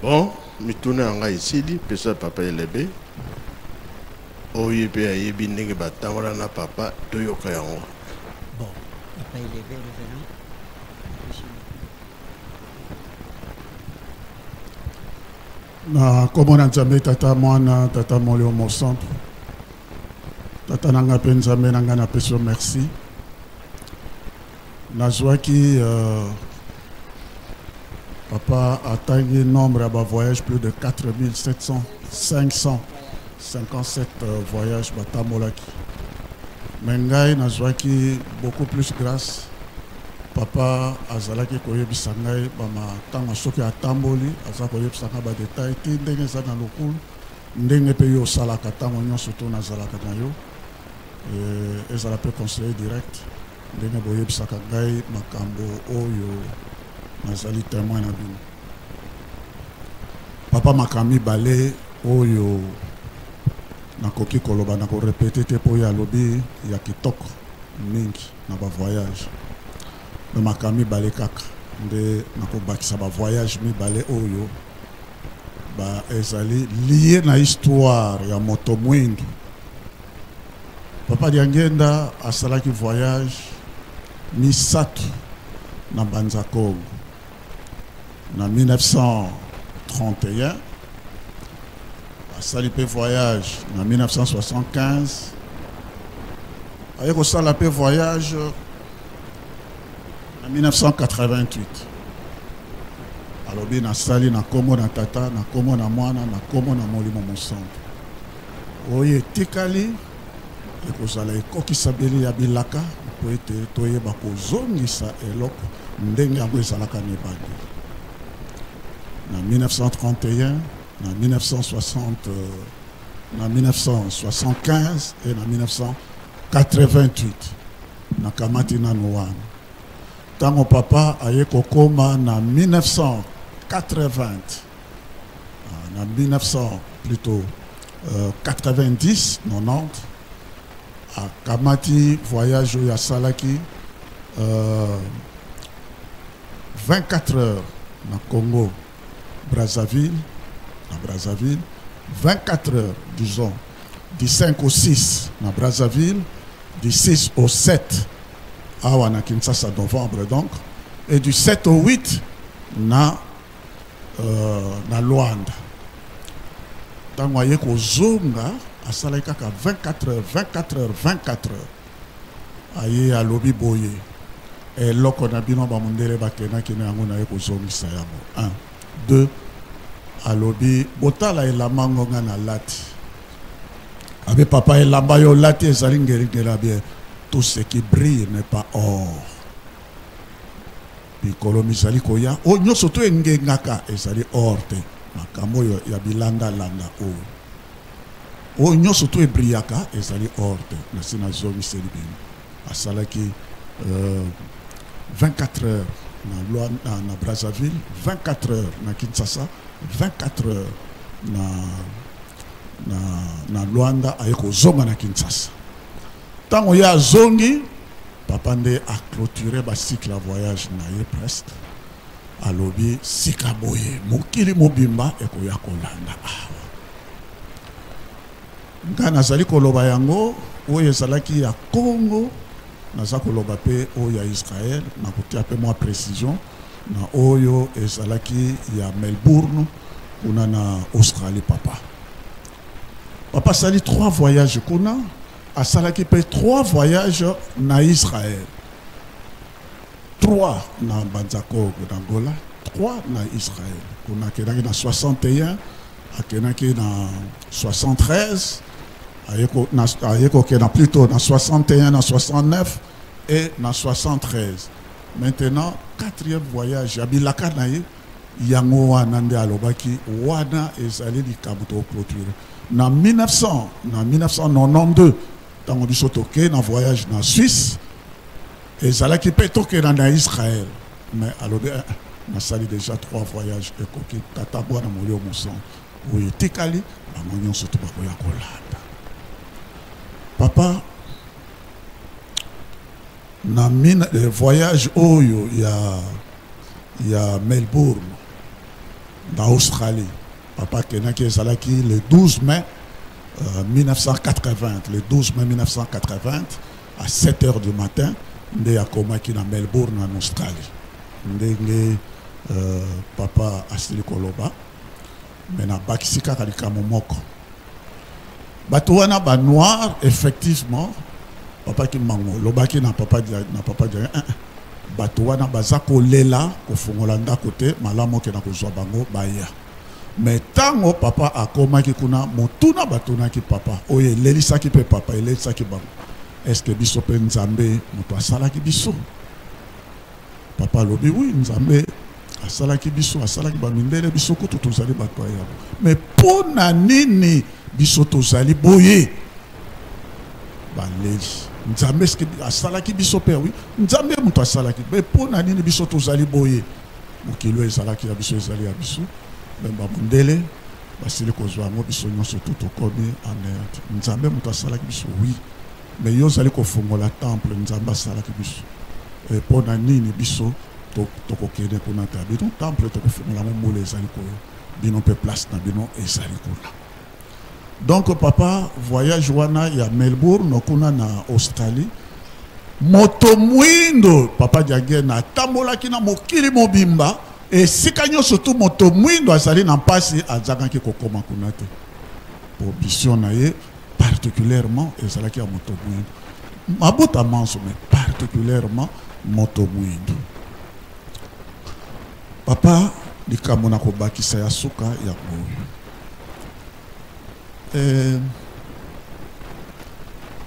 Bon, mituna ya ngai esili, pesa papa elebe. Oyo pe ayebi ndenge batambola na papa, toyoka yango. Bon, papa elebe, révérend. Na kombo na Nzambe Tata Mwana Tata Molimo Mosantu, Tata na ngai mpe Nzambe na ngai, napesi yo merci. Nazwaki papa atangi nombre ya ba voyage plus de 4700 557 voyages batambolaki. Mais ngai nazwaki beaucoup plus grâce. Papa azalaki koyebisa ngai ba matango soki atamboli, aza koyebisa ngai ba détail ti ndenge eza na lokulu, ndenge pe yo osalaka ntango nyonso to nazalaka na yo. Ezala pe conseiller direct ndenge boyebisaka ngai makambo oyo nazali témoin na bino. Papa, makambo mibale oyo nakoki koloba, nakorepete te mpo ye alobi ya kitoko mingi na ba voyage. Mais makambo mibale kaka nde nakobakisa ba voyage mibale oyo ba ezali lié na histoire ya moto mwindu. Papa Diangienda asalaki voyage misato na Mbanza Congo na 1931, asali pe voyage na 1975, aye kosala pe voyage na 1988. Alobi nasali na kombo na tata, na kombo na mwana, na kombo na molimo mosantu. Oyo etikali ekozala ekokisabeli ya bilaka mpo ete toyeba kozongisa eloko ndenge yango ezalaka na ebandeli. Na 1931, na 1960, na 1975 et na 1988 nakamati nanu wana. Tango papa aye kokoma na 1980, na 1900 plutôt 90, 90, akamati voyage oyo asalaki 24 heures. na Congo Brazzaville, na Brazzaville, 24 heures, disons, du 5 au 6 na Brazzaville, du 6 au 7 awa na Kinshasa, novembre donc, et du 7 au 8 na, na Luanda. Ntango aye kozonga, asalaki kaka 24 heures, 24 heures, 24 heures. Aye alobi boye, eloko na bino bamundele bakendaki na yango, naye kozongisa yango. 1, 2, alobi botala elamba ngo nga nalati. Abe papa, elamba yo olati ezali ngelingeli. Abie tout ce qui brille n'est pas or. Mikolo mizali koya, oyo nyonso to engengaka ezali or te. Makambo oyo ya bilandalanda, oyo oyo nyonso to ebrillaka ezali or te. Nasi nazongiseli bino. Asalaki 24 heures na Brazzaville, 24 heures na Kinshasa, 24 heures na Luanda. Aye kozonga na Kinshasa. Ntango ye azongi, papa nde aclôturé bacycle ya voyage na ye presque. Alobi sika boye mokili mobimba ekoya kolanda awa. Ngai nazali koloba yango oyo ezalaki ya Congo, naza koloba mpe oyo ya Israel. Nakotia mpe mwa précision na oyo ezalaki ya Melbourne kuna na Australie. Papa asali trois voyages kuna, asalaki mpe trois voyages na Israel, trois na Mbanza-Kongo na Angola, trois na Israel. Kuna akendaki na 61, akendaki na 73, aye kokenda plutôt na 61, na 69 et na 73. Maintenant, quatrième voyage ya bilaka na ye, yango wana nde alobaki wana ezali likambo toclôture na 1900, na 1992. Ntango biso tokei na voyage na Suisse, ezalaki mpe tokenda na Israel, mais alobi eh, nasali déjà trois voyages, ekoki. Tata Bwana Molio Mosantu, oyo etikali bango nyonso to bakoya kolanda papa na mina, voyage oyo ya Melbourne na Australie. Papa akendaki, ezalaki le 12 mai 1980, le 12 mai 1980 à 7 heures du matin nde akomaki na Melbourne en Australie. Ndenge papa asili koloba, me nabakisi kaka likambo moko: bato wana banoir, effectivement, papa Kimbangu olobaki na papa Dia, eh, bato wana baza kolela kofungola ndako te, malamu okenda kozwa bango baya. Me ntango papa akomaki kuna, motuna batunaki papa oyo elelisaki mpe papa, elelisaki bango: est-ce biso mpe Nzambe moto asalaki biso? Papa alobi: oui, Nzambe asalaki biso, asalaki bamindele, biso kutu tozali bato ya yambo. Me mpo na nini biso tozali boye? Baleli. Nzambe eske asalaki biso mpe? Oui, Nzambe moto asalaki. Me mpo na nini biso tozali boye? Mokili oyo ezalaki ya biso, ezali ya biso, me bamundele basili kozwa yango, biso nyonso tu tokomi anéanti. Nzambe moto asalaki biso? Oui. Me yo ozali kofungola temple, Nzambe asalaki biso, mpo na nini biso tokokende kuna te? Bino temple tokofungola yango mbula ezali koyo, bino mpe place na bino ezali kuna. Donc papa, voyage wana ya Melbourne kuna na Australie, moto mwindo papa Diangienda atambolaki na mokili mobimba, esika nyonso tu moto mwindo azali na mpasi, azangaki kokóma kuna te, po mission na ye particulièrement ezalaki ya moto mwindo, mabota manso, mais particulièrement moto mwindo. Papa, likambo na kobakisa ya suka yango oyo.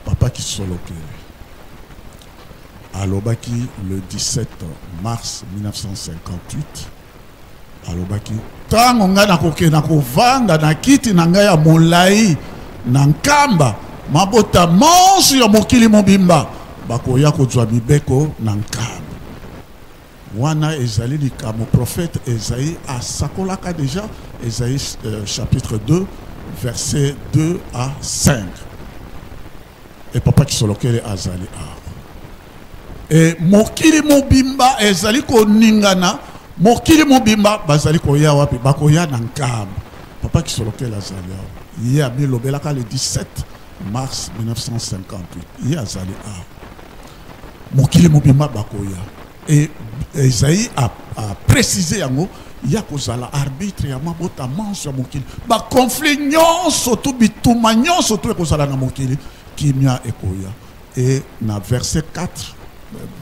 Papa Kisolokele alobaki le 17 mars 1958, alobaki: ntango ngai nakokenda kovanda na kiti na ngai ya molai na Nkamba, mabota monso ya mokili mobimba bakoya kozwa mibeko na Nkamba. Wana ezali likambo prophète Esaïe asakolaka déjà, Esaïe chapitre 2 verset 2 à 5. E papa Kisolokele azali awa, e mokili mobimba ezali koningana. Mokili mobimba bazali koya wapi? Bakoya na Nkamba. Papa Kisolokele azali awa, ye amilobelaka le 17 mars 1958, ye azali awa. Mokili mobimba bakoya. Et Esaïe a précisé yango, ya kozala arbitre ya mabota manso ya mokili. Ba conflit nyonso tu, bituma nyonso tu ekozala na mokili, kimia ekoya. Et na verset 4,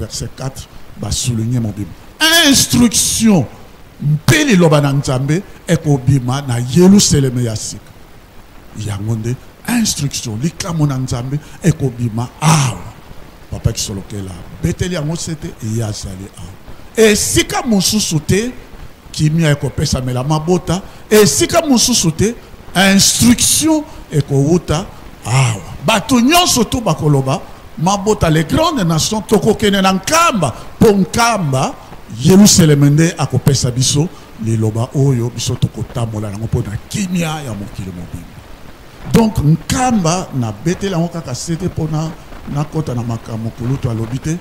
verset 4 ba souligner mobimba. Instruction mpe liloba na Nzambe ekobima na Yelusaleme ya sika. Yango nde instruction likambo na Nzambe ekobima awa. Papa Kisolokela beteli yango sete ye azali awa. Esika mosusu te kimia ekopesamela mabota, esika mosusu te instruction ekowuta awa. Bato nyonso tu bakoloba mabota, les grandes nations, tokokende na Nkamba, po Nkamba Yelusaleme nde akopesa biso liloba oyo biso tokotambola nango mpo na kimia ya mokili mobimba. Donc Nkamba na beteli yango kaka sete mpo na nakota na makambo kulutu alobi te,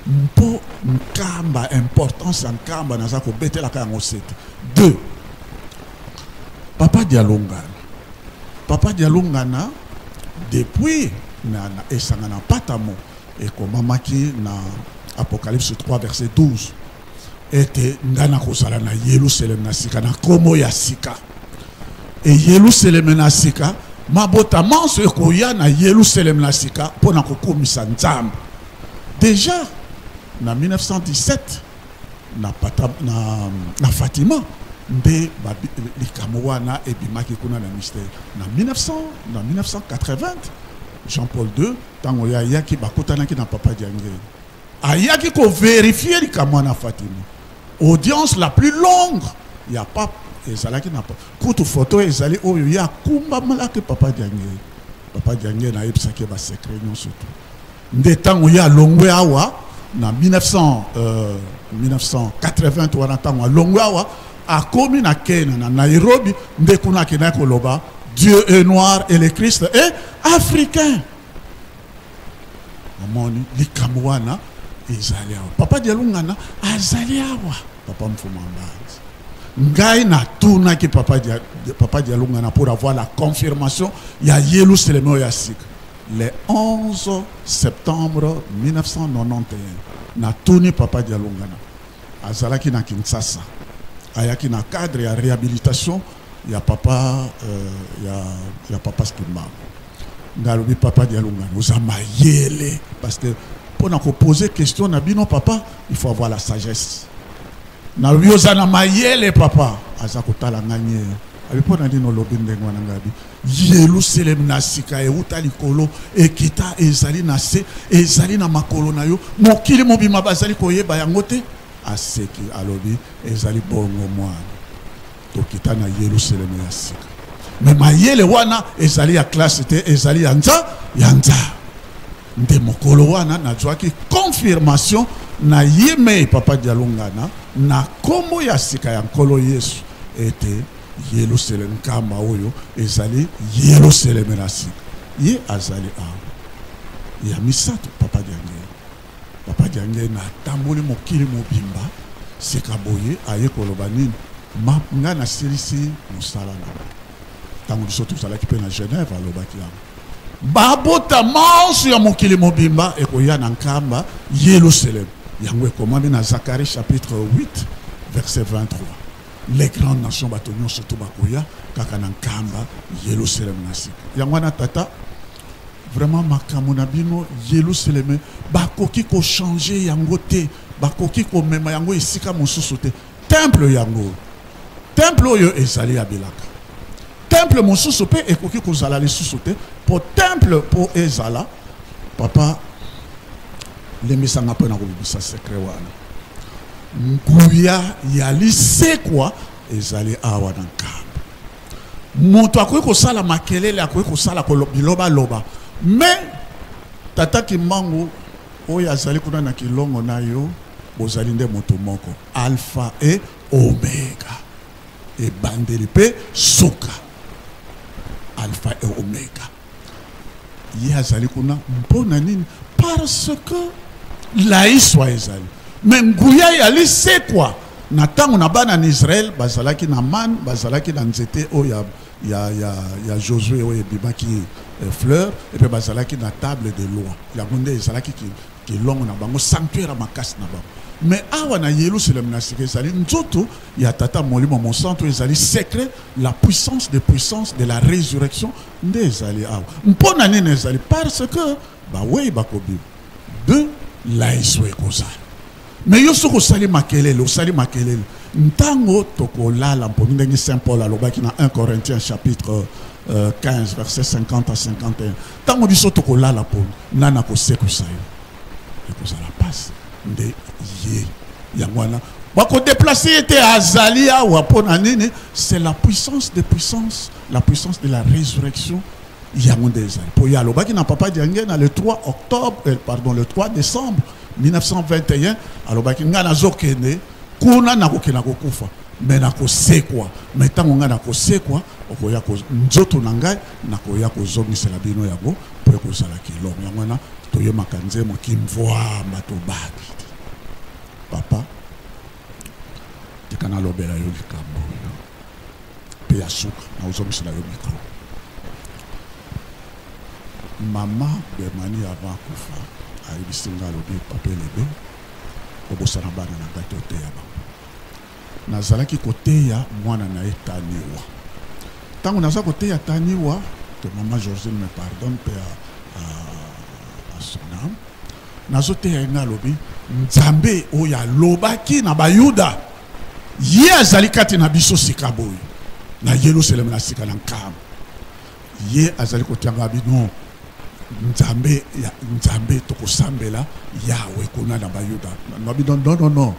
mpo Nkamba, importance ya Nkamba naza kobetelaka yango sete. 2, Papa Dialungana. Papa Dialungana depuis na esanga na Patamo ekomamaki na Apocalypse 3 verset 12 ete nga nakozala na Yelusaleme na sika, na komo ya sika. E Yelusaleme na sika, mabota manso ekoya na Yelusaleme na sika mpo na kokumisa Nzambe. Déjà na 1917 na Fatima nde likambo wana ebimaki kuna na mystère. Na 1980 Jean-Paul II tango ya yaki bakutanaki na Papa Diangé, ayaki ko vérifier likambo wana Fatima. Audience la plus longue ya pape ezalaki na kutu photo ezali oyo ya kumbamalaki Papa Diangé. Papa Diangé nayebisaki ba secret nyonso tu. Nde tango ya longwe awa na 1980 wana tango alongwe awa akomi na Kenya na Nairobi, nde kuna akendaki koloba Dieu est noir et le Christ est africain. Omoni likambo wana ezali awa. Papa Dialungana azali awa. Papa Mfuma Mbanzi. Ngai natunaki Papa Dialungana pour avoir la confirmation ya Yelusaleme oyo ya sika. Le 11 septembre 1991, natuni Papa Dialungana. Azalaki na Kinshasa. Ayaki na cadre ya réhabilitation ya papa ya papa Kimbangu. Ngalobi Papa Dialungana, oza mayele, parce que pour na poser question na bino papa, il faut avoir la sagesse. Nalobi oza na mayele papa, aza kotala nganye. Abi pona nini olobi ndenge wana ngabi? Yelusalem na sika euta likolo, ekita ezali na se, ezali na makolo na yo. Mokili mobima bazali koyeba yango te. Aseki alobi ezali bongo mwana. Tokita na Yelusalem ya sika. Mais mayele wana ezali ya classe te, ezali ya nza, ya nza. Nde mokolo wana nazwaki confirmation na ye mei Papa Dialungana na kombo ya sika ya Nkolo Yesu ete Yelusalem Nkamba oyo ezali Yelusalem na sika. Ye azali awa. Ya misato Papa Diangé. Papa Diangé na tamboli mokili mobimba sika boye aye koloba nini? Ma nga nasilisi mosala na nga. Tango biso tozalaki pe na Genève alobaki yango. Babota manso ya mokili mobimba ekoya na Nkamba Yelusalem. Yango ekomami na Zacharie chapitre 8 verset 23. Les grandes nations bato nyonso to bakoya kaka na Nkamba Yelusalem na sika. Yango wana tata vraiment makambo na bino Yelusalem bakoki ko changer yango te, bakoki komema yango esika mosusu te. Temple yango, temple oyo ezali ya bilaka. Temple mosusu pe ekoki kozala lisusu te, po temple po ezala papa lembisanga mpo na kobimisa secret wana. Nguya ya lisekwa ezali awa na Nkamba. Moto akoki kosala makelele, akoki kosala bilobaloba, mais tata Kimbangu oyo azali kuna na kilongo na yo, bozali nde moto moko, Alpha et Omega, ebandeli pe suka. Alpha et Omega, ye azali kuna mpo na nini? Parce que laiswa ezali, mais nguya ya lisekwa. Na ntango na bana na Israël bazalaki na manne, bazalaki na nzete oyo ya, ya, ya, ya Josué oyo ebimaki eh, fleur, epe bazalaki na table de loi. Yango nde ezalaki kilongo na bango, sanctuaire ya makasi na bango. Mais awa na Yerusalem na sika ezali nzoto ya Tata Molimo Mosantu, ezali secret, la puissance de puissance de la résurrection nde ezali awa. Mpo na nini ezali? Parce que bawei bakobima. Deux, laiso ekozala. Mais yo soki osali makelele, osali makelele, ntango tokolala mpo ndenge Saint Paul alobaki na 1 Corinthiens chapitre 15 verset 50 à 51, ntango biso tokolala mpo nani akosekwisa yo, ekozala pasi nde ye. Yango wana bakodeplace ye te, azali awa mpo na nini? C'est la puissance de puissance, la puissance de la résurrection. Yango nde ezali mpo ye alobaki na Papa Diangienda le 3 octobre, pardon, le 3 décembre 1921, alobaki nga nazokende kuna, nakokenda kokufa me nakosekwa, me ntango ngai nakosekwa, okoya nzoto na ngai nakoya kozongisela bino yango mpo ekozala kilongo. Yango wana toyemaka nzembo kimvwamba tobaki. Papa, tika nalobela yo likambo oyo mpe ya suka, nakozongisela yo micro. Mama Bermani avant akufa ayebisi nga, alobi papa Elebe, kobosana bana na ngai te, oteya bango. Nazalaki koteya mwana na ye Taniwa. Ntango naza koteya Taniwa, que mama Georgine me pardonne mpe à son âme, nazoteya ye nga, alobi Nzambe oyo alobaki na Bayuda, ye azali kati na biso sika boye na Yerusalem na sika na Nkamba. Ye azali kotianga bino Nzambe ya Nzambe, tokosambela Yahweh kuna na Bayuda. Na bino non, non, non,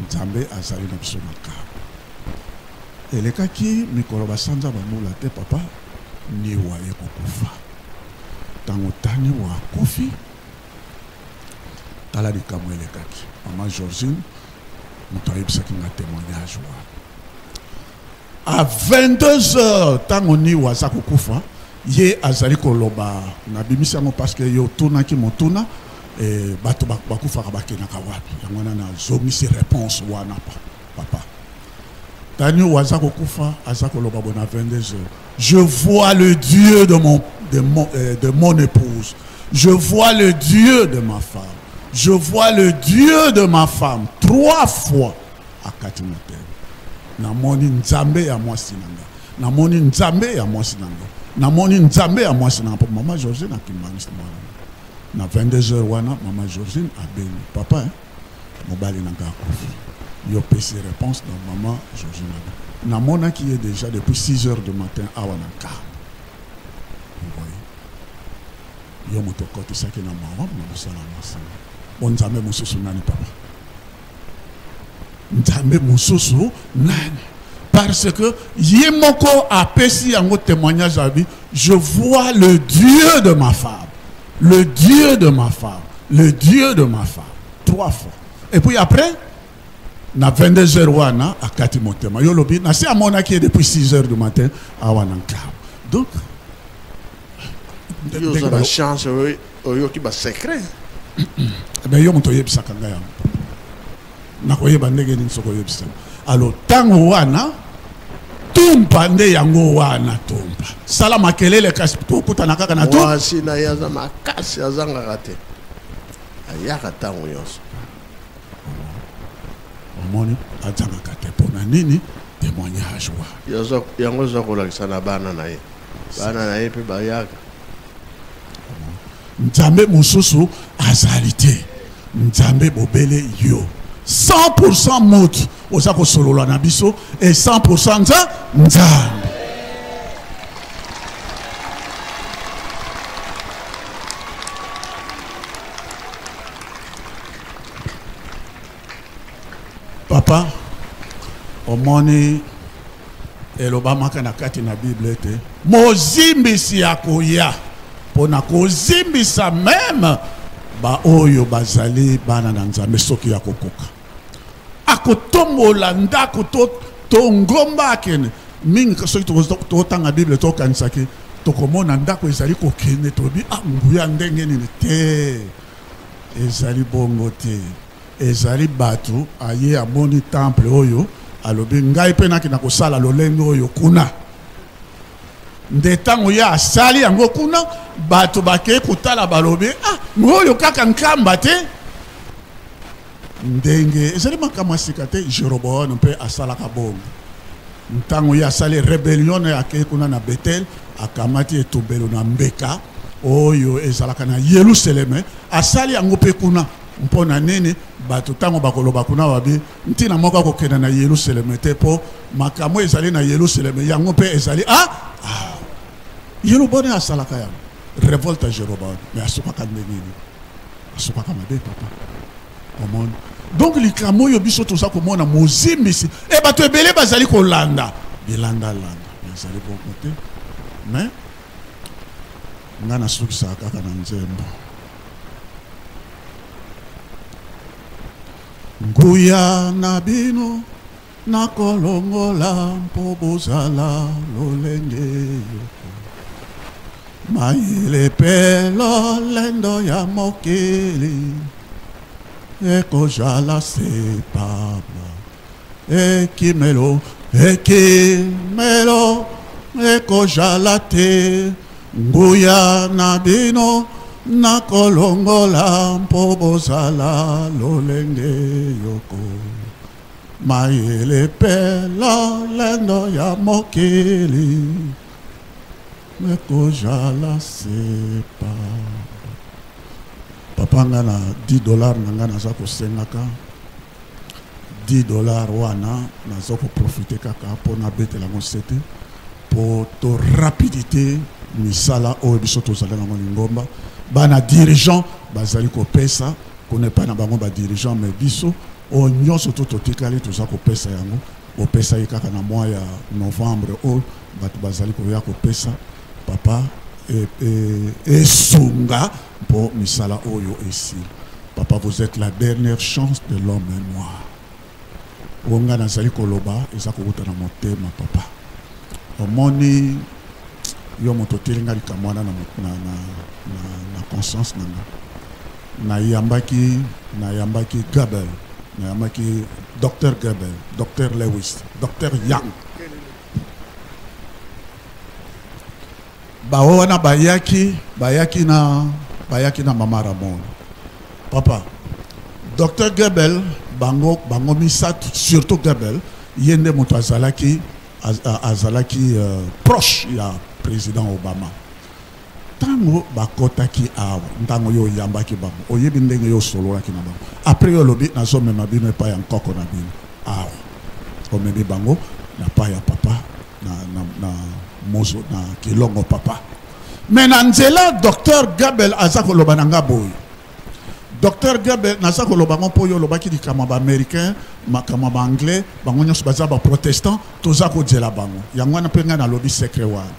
Nzambe azali na biso na Nkamba. Elekaki mikolo basanza bamula te, papa Niwa ye kokufa. Ntango Taniwa akufi, tala likambo elekaki. Mama Georgine moto ayebisaki nga témoignage wana. À 22 heures, ntango Niwa aza kokufa, ye azali koloba, nabimisi yango parce que yo otunaki motuna, bato bakufaka bakendaka wapi? Yango wana nazongisi réponse wana, papa. Tani aza kokufa, aza koloba bona 22 heures. Je vois le Dieu de mon épouse. Je vois le Dieu de ma femme. Je vois le Dieu de ma femme. 3 fois akati motema. Namoni Nzambe ya mwasi na nga. Namoni Nzambe ya mwasi na nga. Namoni Nzambe ya mwasi na nga. Mama Georgine akimbanisi mwana. Na 22 heures wana, mama Georgine abengi. Papa, hein? Mobali na nga akufi. Yo pesi réponse dans mama Georgine abengi. Namonaki ye déjà depuis 6 heures du matin awa na Nkamba. Vous voyez? Yo moto okotisaki na mawa na mosala mwasi. Bon Nzambe mosusu nani papa? Nzambe mosusu nani? Parce que ye moko apesi yango témoignage abi, je vois le Dieu de ma femme, le Dieu de ma femme, le Dieu de ma femme, 3 fois. Et puis après, na 22 heures wana akati motema. Yo lobi, na se amonaki ye depuis 6 heures du matin awa na Nkamba. Donc, yo oza na chance oyo oyoki ba secret. Ben yo moto oyebisaka ngai yango. Nakoyeba ndenge nini soki oyebisaka. Alors tango wana tumpa nde yango wana tumpa. Sala makelele kasi tokutana kaka na tu. Mwasi na ye aza makasi, azangaka te. Ayaka tango nyonso. Omoni azangaka te mpona nini? Témoignage wana. Yango eza kolakisa na bana na ye. Bana na ye mpe bayaka. Nzambe mosusu azali te. Nzambe bobele yo. 100% moto oza kosolola na biso et 100% Nzambe. Papa, omoni elobamaka na kati na Bible ete mozimbisi akoya mpona kozimbisa meme baoyo bazali bana na Nzambe soki ya kokoka. Akotombola ndako to ngomba akende. Mingi soki tokotanga Bible tokanisaki tokomona ndako ezali kokende, toyebi, ah, nguya ndenge nini te. Ezali bongo te. Ezali bato aye amoni temple oyo, alobi ngai mpe nakenda kosala lolenge oyo kuna. Nde ntango ye asali yango kuna, bato bakei kotala, balobi ah, oyo kaka Nkamba te. Ndenge ezali makambo ya sika te, Jeroboam mpe asalaka bongo. Ntango ye asali rebellion na ye, akei kuna na Bethel, akamati etumbelo na mbeka oyo ezalaka na Yelusaleme, asali yango mpe kuna. Mpo na nini? Bato ntango bakoloba kuna babi ntina moko akokenda na Yelusaleme te, mpo makambo ezali na Yelusaleme yango mpe ezali ah, ah. Yeroboam asalaka yango, revolte ya Jeroboam, mais asukaka ndenge nini? Asukaka mabe, papa. Omoni? Donc likambo oyo biso toza komona mozimbisi e bato ebele bazali kolanda bilandalanda, ezali bongo te. Mais nga nasukisaka kaka na nzembo nguya na bino nakolongola mpo bozala lolenge yoko mayele mpe lolendo ya mokili ekozala se pamba. Ekimelo, ekimelo ekozala te. Nguya na bino nakolongola mpo bozala lolenge yoko mayele mpe lolendo ya mokili ekozala se pamba. Papa, nga na 10 $ na nga naza kosengaka 10 $ wana, naza koprofite kaka mpo nabetela yango sete mpo to rapidité misala oyo biso tozali nango. Lingomba, bana dirigeant bazali kopesa kuna epai na bango badirigeant, mais biso oyo nyonso to totikali toza kopesa yango. Bopesa ye kaka na mois ya novembre oyo bato bazali koya kopesa, papa, esunga mpo misala oyo esila. Papa, vous êtes la dernière chance de l'homme noir. Oyo ngai nazali koloba eza kowuta na motema, papa. Omoni, yo moto otelinga likambo wana na conscience na nga. Nayambaki Gabel, nayambaki Dr Gabel, Dr Lewis, Dr Young. Bao wana bayaki na mama Ramon, papa. Dr Gebel, bango misato, surtout Gebel, ye nde moto azalaki proche ya président Obama. Ntango bakɔtaki awa, ntango yo oyambaki bango, oyebi ndenge yo osololaki na bango. Après yo olobi nazomema bino epai ya nkoko na bino awa. Omemi bango na pai ya papa na mozo na Kilongo, papa. Mais na nzela, Docteur Gabel aza koloba na nga boye. Docteur Gabel, naza koloba ngo mpo oyo olobaki likambo ya baaméricain, makambo ya baanglais, bango nyonso baza baprotestant, toza kozela bango. Yango wana mpe ngai nalobi secret wana.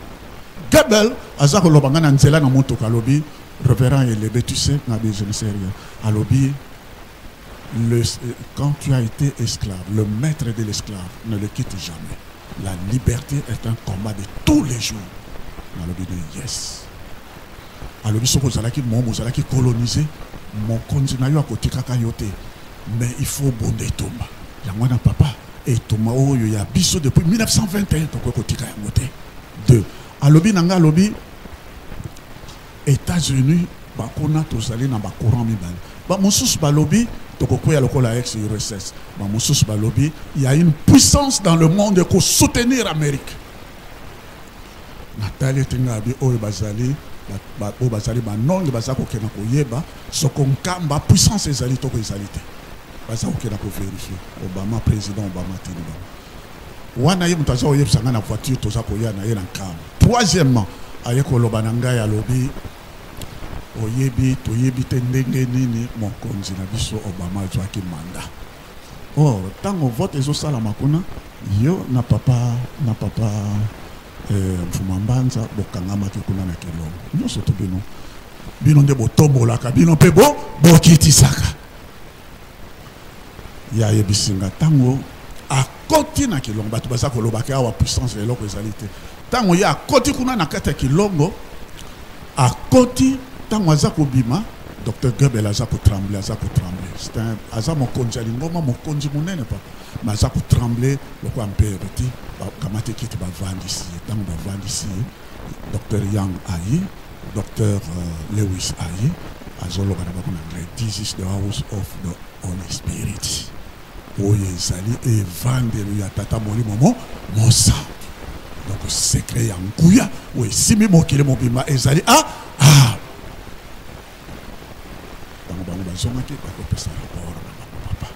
Gabel aza koloba ngai na nzela na motuka, alobi: "Révérend Elebe, tu sais?" Ngabi: "Je ne sais rien." Alobi: "Quand tu as été esclave, le maître de l'esclave ne le quitte jamais. La liberté est un combat de tous les jours." Nalobi de yes. Alobi soki ozalaki momo, ozalaki colonisé, mokonzi na yo akotikaka yo te, mais il faut obonda etumba. Yango wana, papa, etumba oyo ya biso depuis 1921, tokoki kotika yango te. Deux, alobi na ngai, alobi États-Unis bakuna tozali na bacourant mibale. Bamosusu balobi tokokwea lokola ex URSS, bamosusu balobi il y a une puissance dans le monde ekosoutenir Amérique. Natali ete ngai abi oyo bazali oyo bazali banonge, baza kokenda koyeba soko Nkamba puissance ezali toko ezali te. Baza kokenda kovérifier. Obama, président Obama atindi bango wana. Ye moto aza koyebisa ngai na voiture, toza koya na ye na Nkamba. Troisièmement, aye koloba na ngai, alobi: "Oyebi, toyebi te ndenge nini mokonzi na biso Obama azwaki mandat. Or ntango vote ezosalama kuna, yo na papa Mfuma Mbanza bokangamaki kuna na Kilongo nyonso to bino nde botombolaka bino mpe bo bokitisaka." Ye ayebisi nga ntango akoti na Kilongo, bato baza kolobaka awa puissance ya eloko ezali te. Ntango ye akoti kuna na kati ya Kilongo, akoti, ntango aza kobima, Docteur Goebel aza ko trembler, aza ko trembler. C'est un aza mokonzi ya lingomba, mokonzi monene papa. Mais aza ko trembler lokola mpere ti bakamati kiti bavandisi ye. Ntango bavandisi ye, Docteur Young aye, Docteur euh, Lewis aye, azoloba na bango na anglais, this is the house of the Holy Spirit. Oyo ezali evandelo ya Tata Molimo mo Mosantu. Donc secret ya nguya oyo esimbi mokili mobimba ezali a ah, bango bango bazongaki bakopesa rapport na bango papa.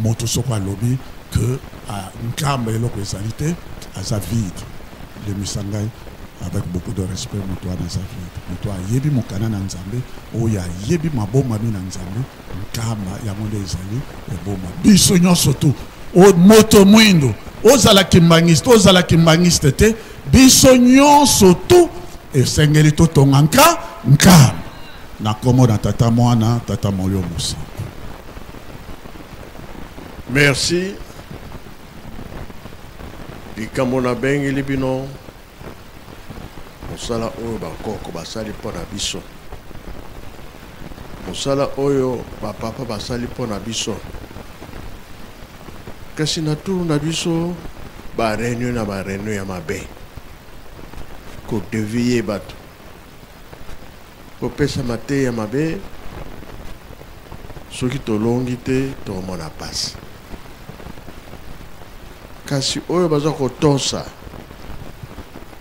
Moto soko alobi que ah, nkamba eloko ezali te, aza vide. Lemisa ngai avec beaucoup de respect, moto wana aza vide. Moto ayebi mokana na Nzambe, oyo ayebi mabombami na Nzambe, Nkamba yango nde ezali koboma biso nyonso tu. O moto mwindo, ozala kimbangiste, ozala kimbangiste te, biso nyonso tu esengeli totonga nka nkamba na kombo na Tata Mwana, Tata Molimo Mosantu. Merci. Likambo nabengeli bino mosala oyo bakoko basali mpo na biso, mosala oyo bapapa basali mpo na biso, kasi na tour na biso ba reunion na ba reunion ya mabe, kodeviye bato, kopesa mateya mabe. Soki tolongi te tokomona pasi, kasi oyo baza kotosa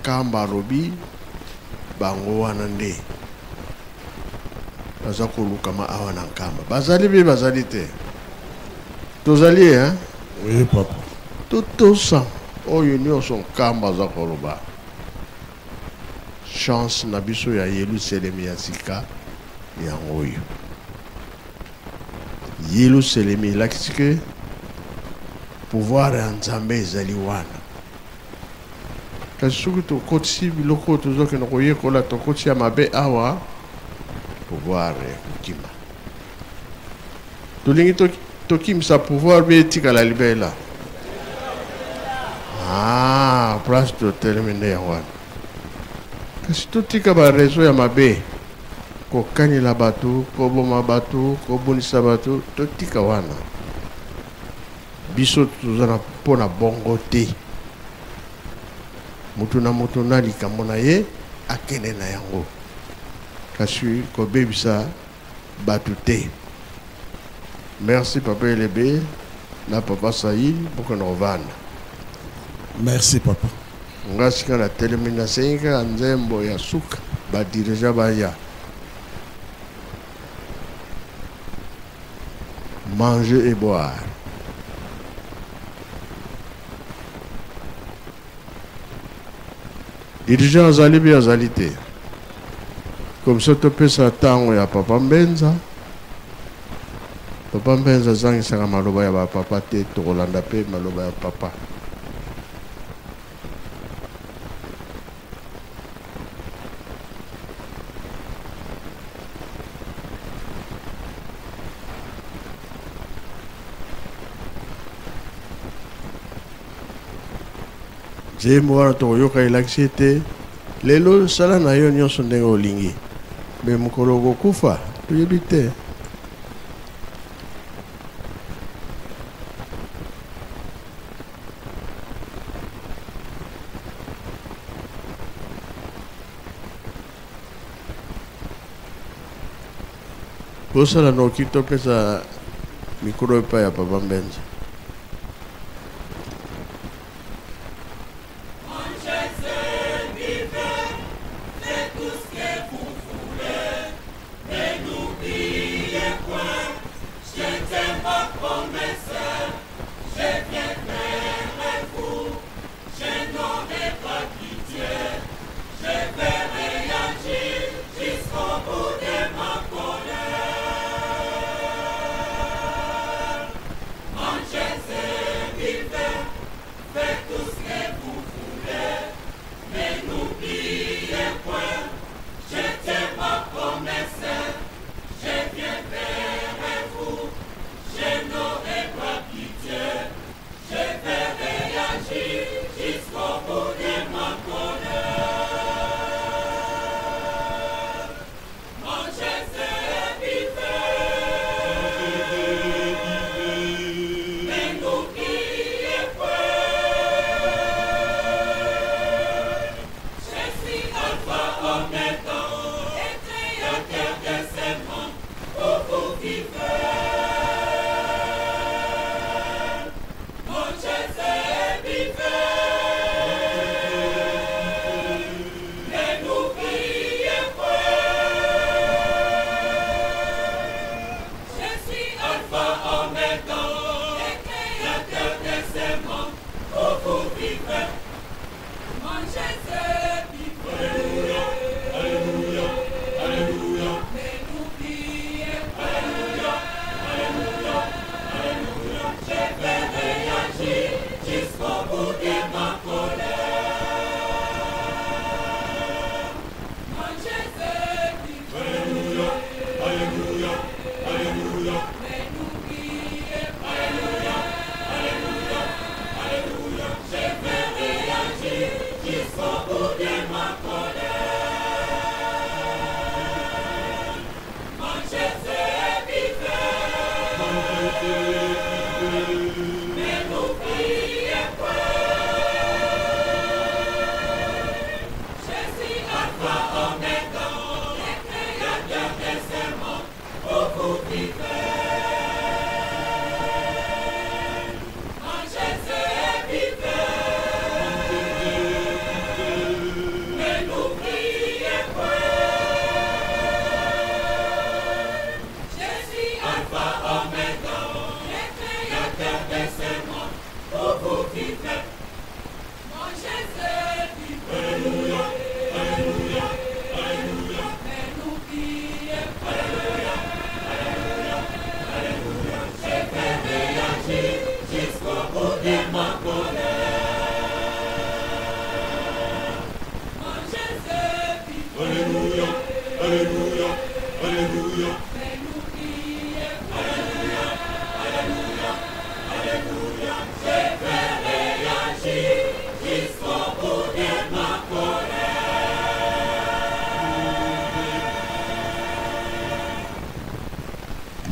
Kamba alobi bango wana nde baza kolukama awa na Nkamba. Bazali mpe bazali te. Tozali hein? Oui papa. Totosa oyo nyonso Nkamba aza koloba. Chance na biso ya Yelusalemi ya sika yango oyo. Yelusalemi elakisi ke pouvoir ya Nzambe ezali wana. Kasi soki tokotisi biloko oyo tozokende koyekola, tokotisi ya mabe awa, pouvoir ekokima. Tolingi tokimisa pouvoir mpe etikala libela. Ah, place totelemi nde yango wana. Kasi totika ba réseau ya mabe, kokanela bato, koboma bato, kobundisa bato, totika wana. Biso toza na mpo na bongo te. Moto na moto na likambo na ye akende na yango, kasi kobebisa bato te. Merci papa Elebe na papa Saïl, bokende kovanda. Merci papa. Nga sika na telemi, nasengi kaka nzembo ya suka, ba dirigeants baya. Manger et boire. Dirigeant azali mpe azali te. Comme ça topesa ntango ya papa Mbenza. Papa Mbenza azangisaka maloba ya ba papa te, tokolanda mpe maloba ya papa. Nzembo wana tokoyoka elakisi ete lelo sala na yo nyonso ndenge olingi, me mokolo okokufa toyebi te. Bosala noki topesa mikro epai ya papa Mbenza.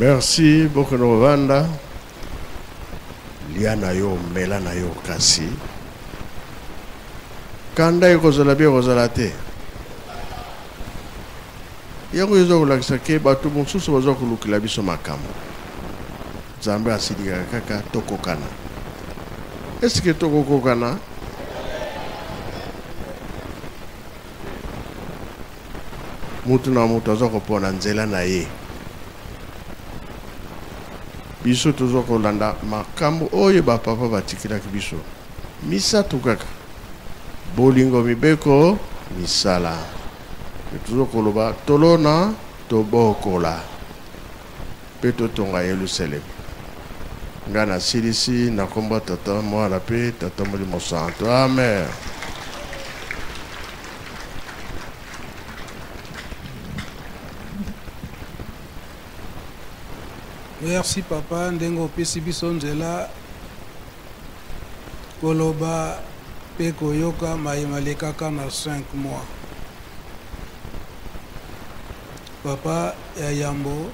Merci bokende kovanda, lia na yo, mela na yo, kasi kanda ekozala bien ekozala te. Yango eza kolakisa ke bato mosusu baza kolukela biso makambo. Nzambe asilikaka kaka tokokana. Eske tokokokana? Mutu na mutu aza kopona nzela na ye. Biso toza kolanda makambo oyo ba papa batikelaki biso. Misato kaka. Bolingo, mibeko, misala. Tozo koloba tolona tobokola pe totonga Yelusalemi. Nga nasilisi na kombo ya Tata, Mwana pe Tata Molimo Santo. Amen. Merci papa ndenge opesi biso nzela koloba pe koyoka maye malekaka na 5 mois. Papa ya yambo.